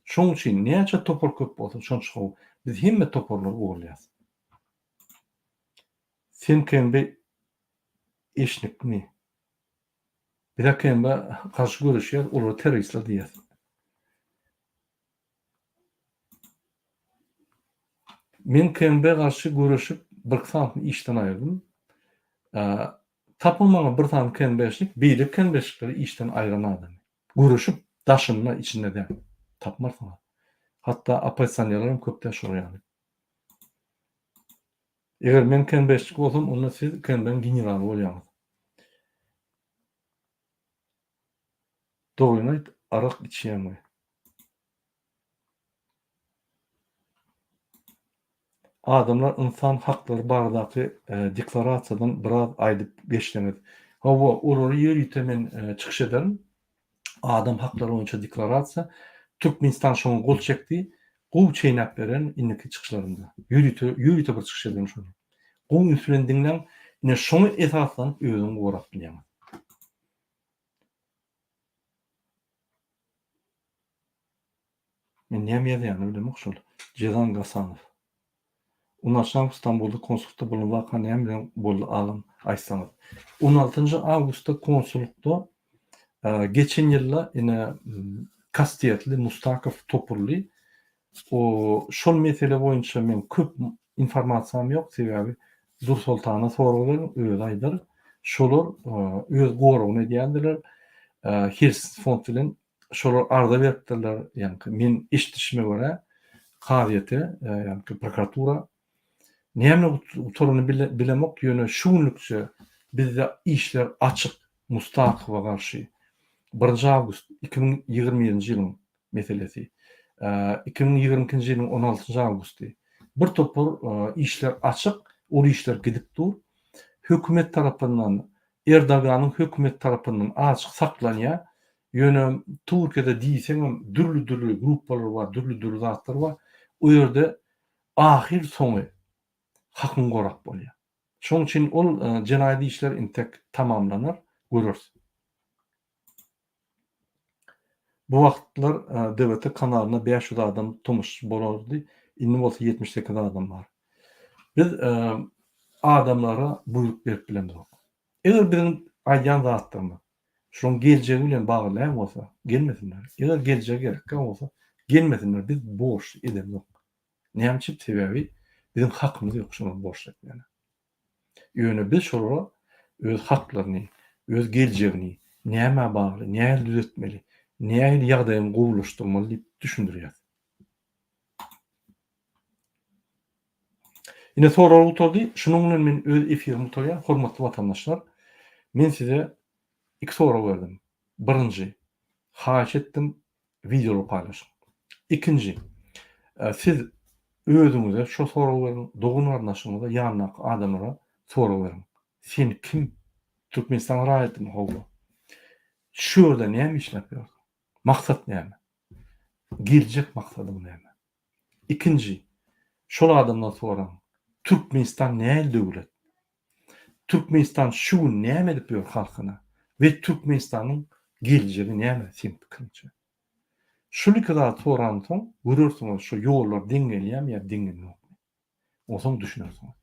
Şonuň üçin näçe topar köp bolsa şonça gowy. Biz hemme toparlary golýas. Sen KMB eşnikmi? Biz KMB garşy göreşýäs, olara terroristler diýýäs. Men KMB garşy göreşip bir sanysyny işden aýyrdym. Tapyň maňa bir sany KMB-şnik, beýleki KMB-şnikleri işden aýyran adamy. Göreşip daşynda, içinde däl. Tapmarsyňyz. Hatda oppozisionerler hem köp däl şolar ýaly. Eger men KNB-şnik bolsam, onda siz KNB-niň generaly bolýaňyz. Dogryňy aýt, arak içýäňmi? Adamlar ynsan haklary baradaky deklarasiýadan biraz aýdyp geçseňiz. Hawa, olary ýörite men çykyş ederin. Adam haklary boýunça deklarasiýa. Türkmenistan şoňa gol çekdi. Gowy çeýnäp bererin indiki çykyşlarymda. Ýörite, ýörite bir çykyş ederin şony. Gowy üns bilen diňläň. Ine şoňa esaslanyp özüňi gorap bilýäňiz. Men näme ýazýanyny bilemok şol. Jezan Gasanow. On altynjy awgust Stambulda konsullykda bolan waka näme bilen boldy agam aýtsaňyz. On altynjy awgustda konsullykda geçen ýylda ine Kastetli Mustakow topuldy. O şol mesele boýunça men köp informasiýam ýok sebäbi Dursoltana sorag beriň özi aýdar. Şolar öz goragyny edýändiler. Helsinki fond bilen şolar arza beripdirler, ýaňky men eşidişime görä, kazyýete, ýaňky prokuratura. Näme gutaranyny bilemok, ýöne şu günlükçe bizde işler açyk Mustakowa garşy. Birinji awgust 2021-nji ýylyň meselesi. 2022-nji ýylyň 16-njy awgusty. Bir topar işler açyk, ol işler gidip dur. hökümet tarapyndan, Erdoganyň hökümeti tarapyndan azajyk saklanýar. Ýöne Türkiýede diýseňem dürli-dürli gruppalar bar, dürli-dürli zatlar bar. O ýerde ahyr soňy hakyňy gorap bolýar. Şonuň üçin ol jenaýat işler intek tamamlanar, göreris. Bu wagtlar DWT kanalyna 500 adam tomaşaçy bolardy, indi bolsa 78 adam bar. Biz adamlara buýruk berip bilemzok. Eger biziň aýdýan zatlarymyz şolaryň geljegi bilen bagly däl bolsa, gelmesinler. Eger geljegi gerekkä bolsa, gelmesinler. Biz borçly edemzok. Näme üçin? Sebäbi biziň hakymyz ýok şolary borçly etmäne. Ýöne biz şolara öz haklaryny, öz geljegini nämä bagly, nähili düzetmeli, nähili ýagdaýyny gowulaşdyrmaly diýip düşündirýäs. Ine sorag gutardy. Şunuň bilen men öz efirimi gutarýan. Hormatly watandaşlar, men size iki sorag berdim. Birinji, haýyş etdim, wideolary paýlaşyň. Ikinji, siz özüňize şo soragy beriň, dogan-garyndaşyňyza, ýanyndaky adamlara sorag beriň. Sen kim? Türkmenistanyň raýatymy? Hawa. Şu ýerde näme işläp ýörsüň? Maksat näme? Geljek maksadyň näme? Ikinji, şol adamdan soraň, Türkmenistan nähili döwlet? Türkmenistan şu gün näme edip ýör halkyna we Türkmenistanyň geljegi näme seň pikiriňçe? Şul iki zady soransoň görersiňiz şu ýollar deň gelýämi ýa deň gelenokmy? Onsoň düşünersiňiz.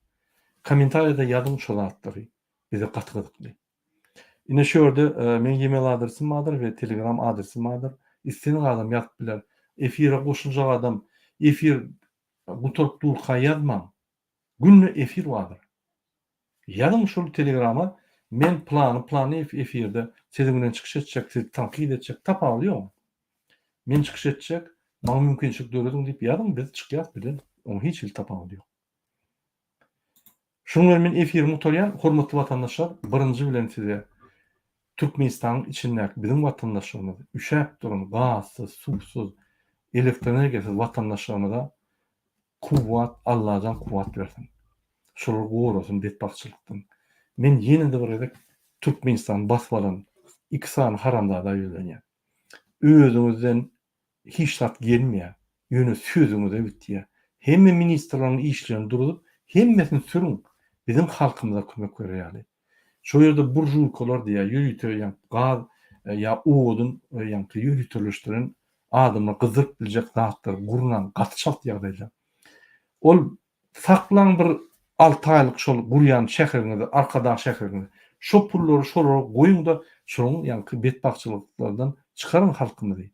Kommentariýada ýazyň şo zatlary bize gaty gyzykly. Ine şu ýerde meň email adresim bardyr we telegram adresim bardyr. Islendik adam ýazyp biler. Efire goşuljak adam efir gutaryp durka ýazmaň. Günde efir bardyr. Ýazyň şol telegrama men plany planyýew efirde siziň bilen çykyş etjek sizi tankyt etjek tapawudy ýok. Men çykyş etjek maňa mümkinçilik dörediň diýip ýazyň biz çykýas bile oň hiç hili tapawudy ýok. Şunuň bilen men efirimi gutarýan hormatly watandaşlar birinji bilen size Türkmenistanyň içindäki biziň watandaşlarymyz üşäp duran gazsyz suwsuz elektroenergiýasyz watandaşlarymyza Kuwwat Allajan kuwwat bersin. Şolary gorasyn betbagtçylykdan. Men ýene-de bir gezek Türkmenistany basyp alan iki sany haramzada ýüzlenýän. Özüňizden hiç zat gelmeýär. Ýöne sözüňize bitýär. Hemme ministrleriň işlerini duruzyp hemmesini sürüň. Biziň halkymyza kömek berer ýaly. Şo ýerde buržuýkalar diýýär, ýörite ýa gaz ýa odun ýaňky ýöriteleşdiren adamlar gyzdyryp biljek zatlary gurnaň gaty çalt ýagdaýda. Ol saklaň bir alty aýlyk şol gurýan şäheriňizi, Arkadag şäheriňizi. Şo pullary şolara goýuň-da, şonuň ýaňky betbagtçylyklardan çykaryň halkymyzy.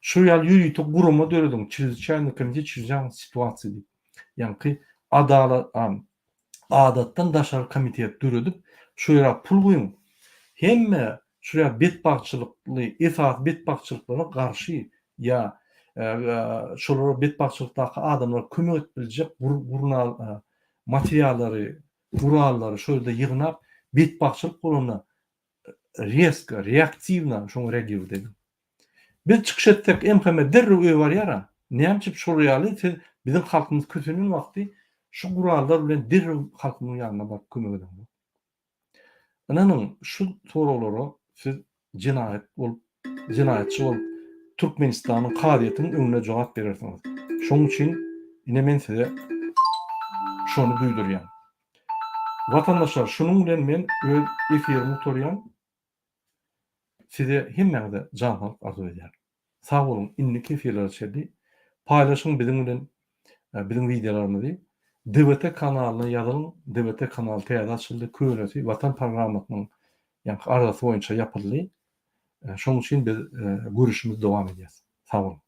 Şu ýaly ýörite gurama dörediň, Çrezwiçaýnyý komitet çrezwiçaýnyh situasiý diýip. Ýaňky adalat adatdan daşary komitet döredip, şu ýere pul guýuň. Hemme şu ýaly betbagtçylykly, esasy betbagtçylyklara garşy ýa şolara betbagtçylykdaky adamlara kömek edip biljek gurnal materiallary, gurallary şo ýerde ýygnap, betbagtçylyk bolanda rezko, reaktiwno şoňa reagirowat ediň. Biz çykyş etsek MHM derrew öýe barýar-a. Näme üçin şol ýaly siz biziň halkymyz kösenen wagty şu gurallar bilen derrew halkymyzyň ýanyna baryp kömek edeňzok. Ynanyň şu soraglara siz jenaýat bolup jenaýatçy bolup Türkmenistanyň kazyýetiniň öňünde jogap berersiňiz. Şonuň üçin ine men size şony duýdurýan. Watandaşlar şunuň bilen men öz efirimi gutarýan. Size hemmäňize jan saglyk arzuw edýärin. Sag boluň indiki efirlere çenli paýlaşyň biziň bilen biziň wideolarymyzy DWT kanalyna ýazylyň DWT kanaly täze açyldy könesi Watan programmasynyň ýaňky arzasy boýunça ýapyldy şonuň üçin biz görüşimizi dowam edýäs sag boluň.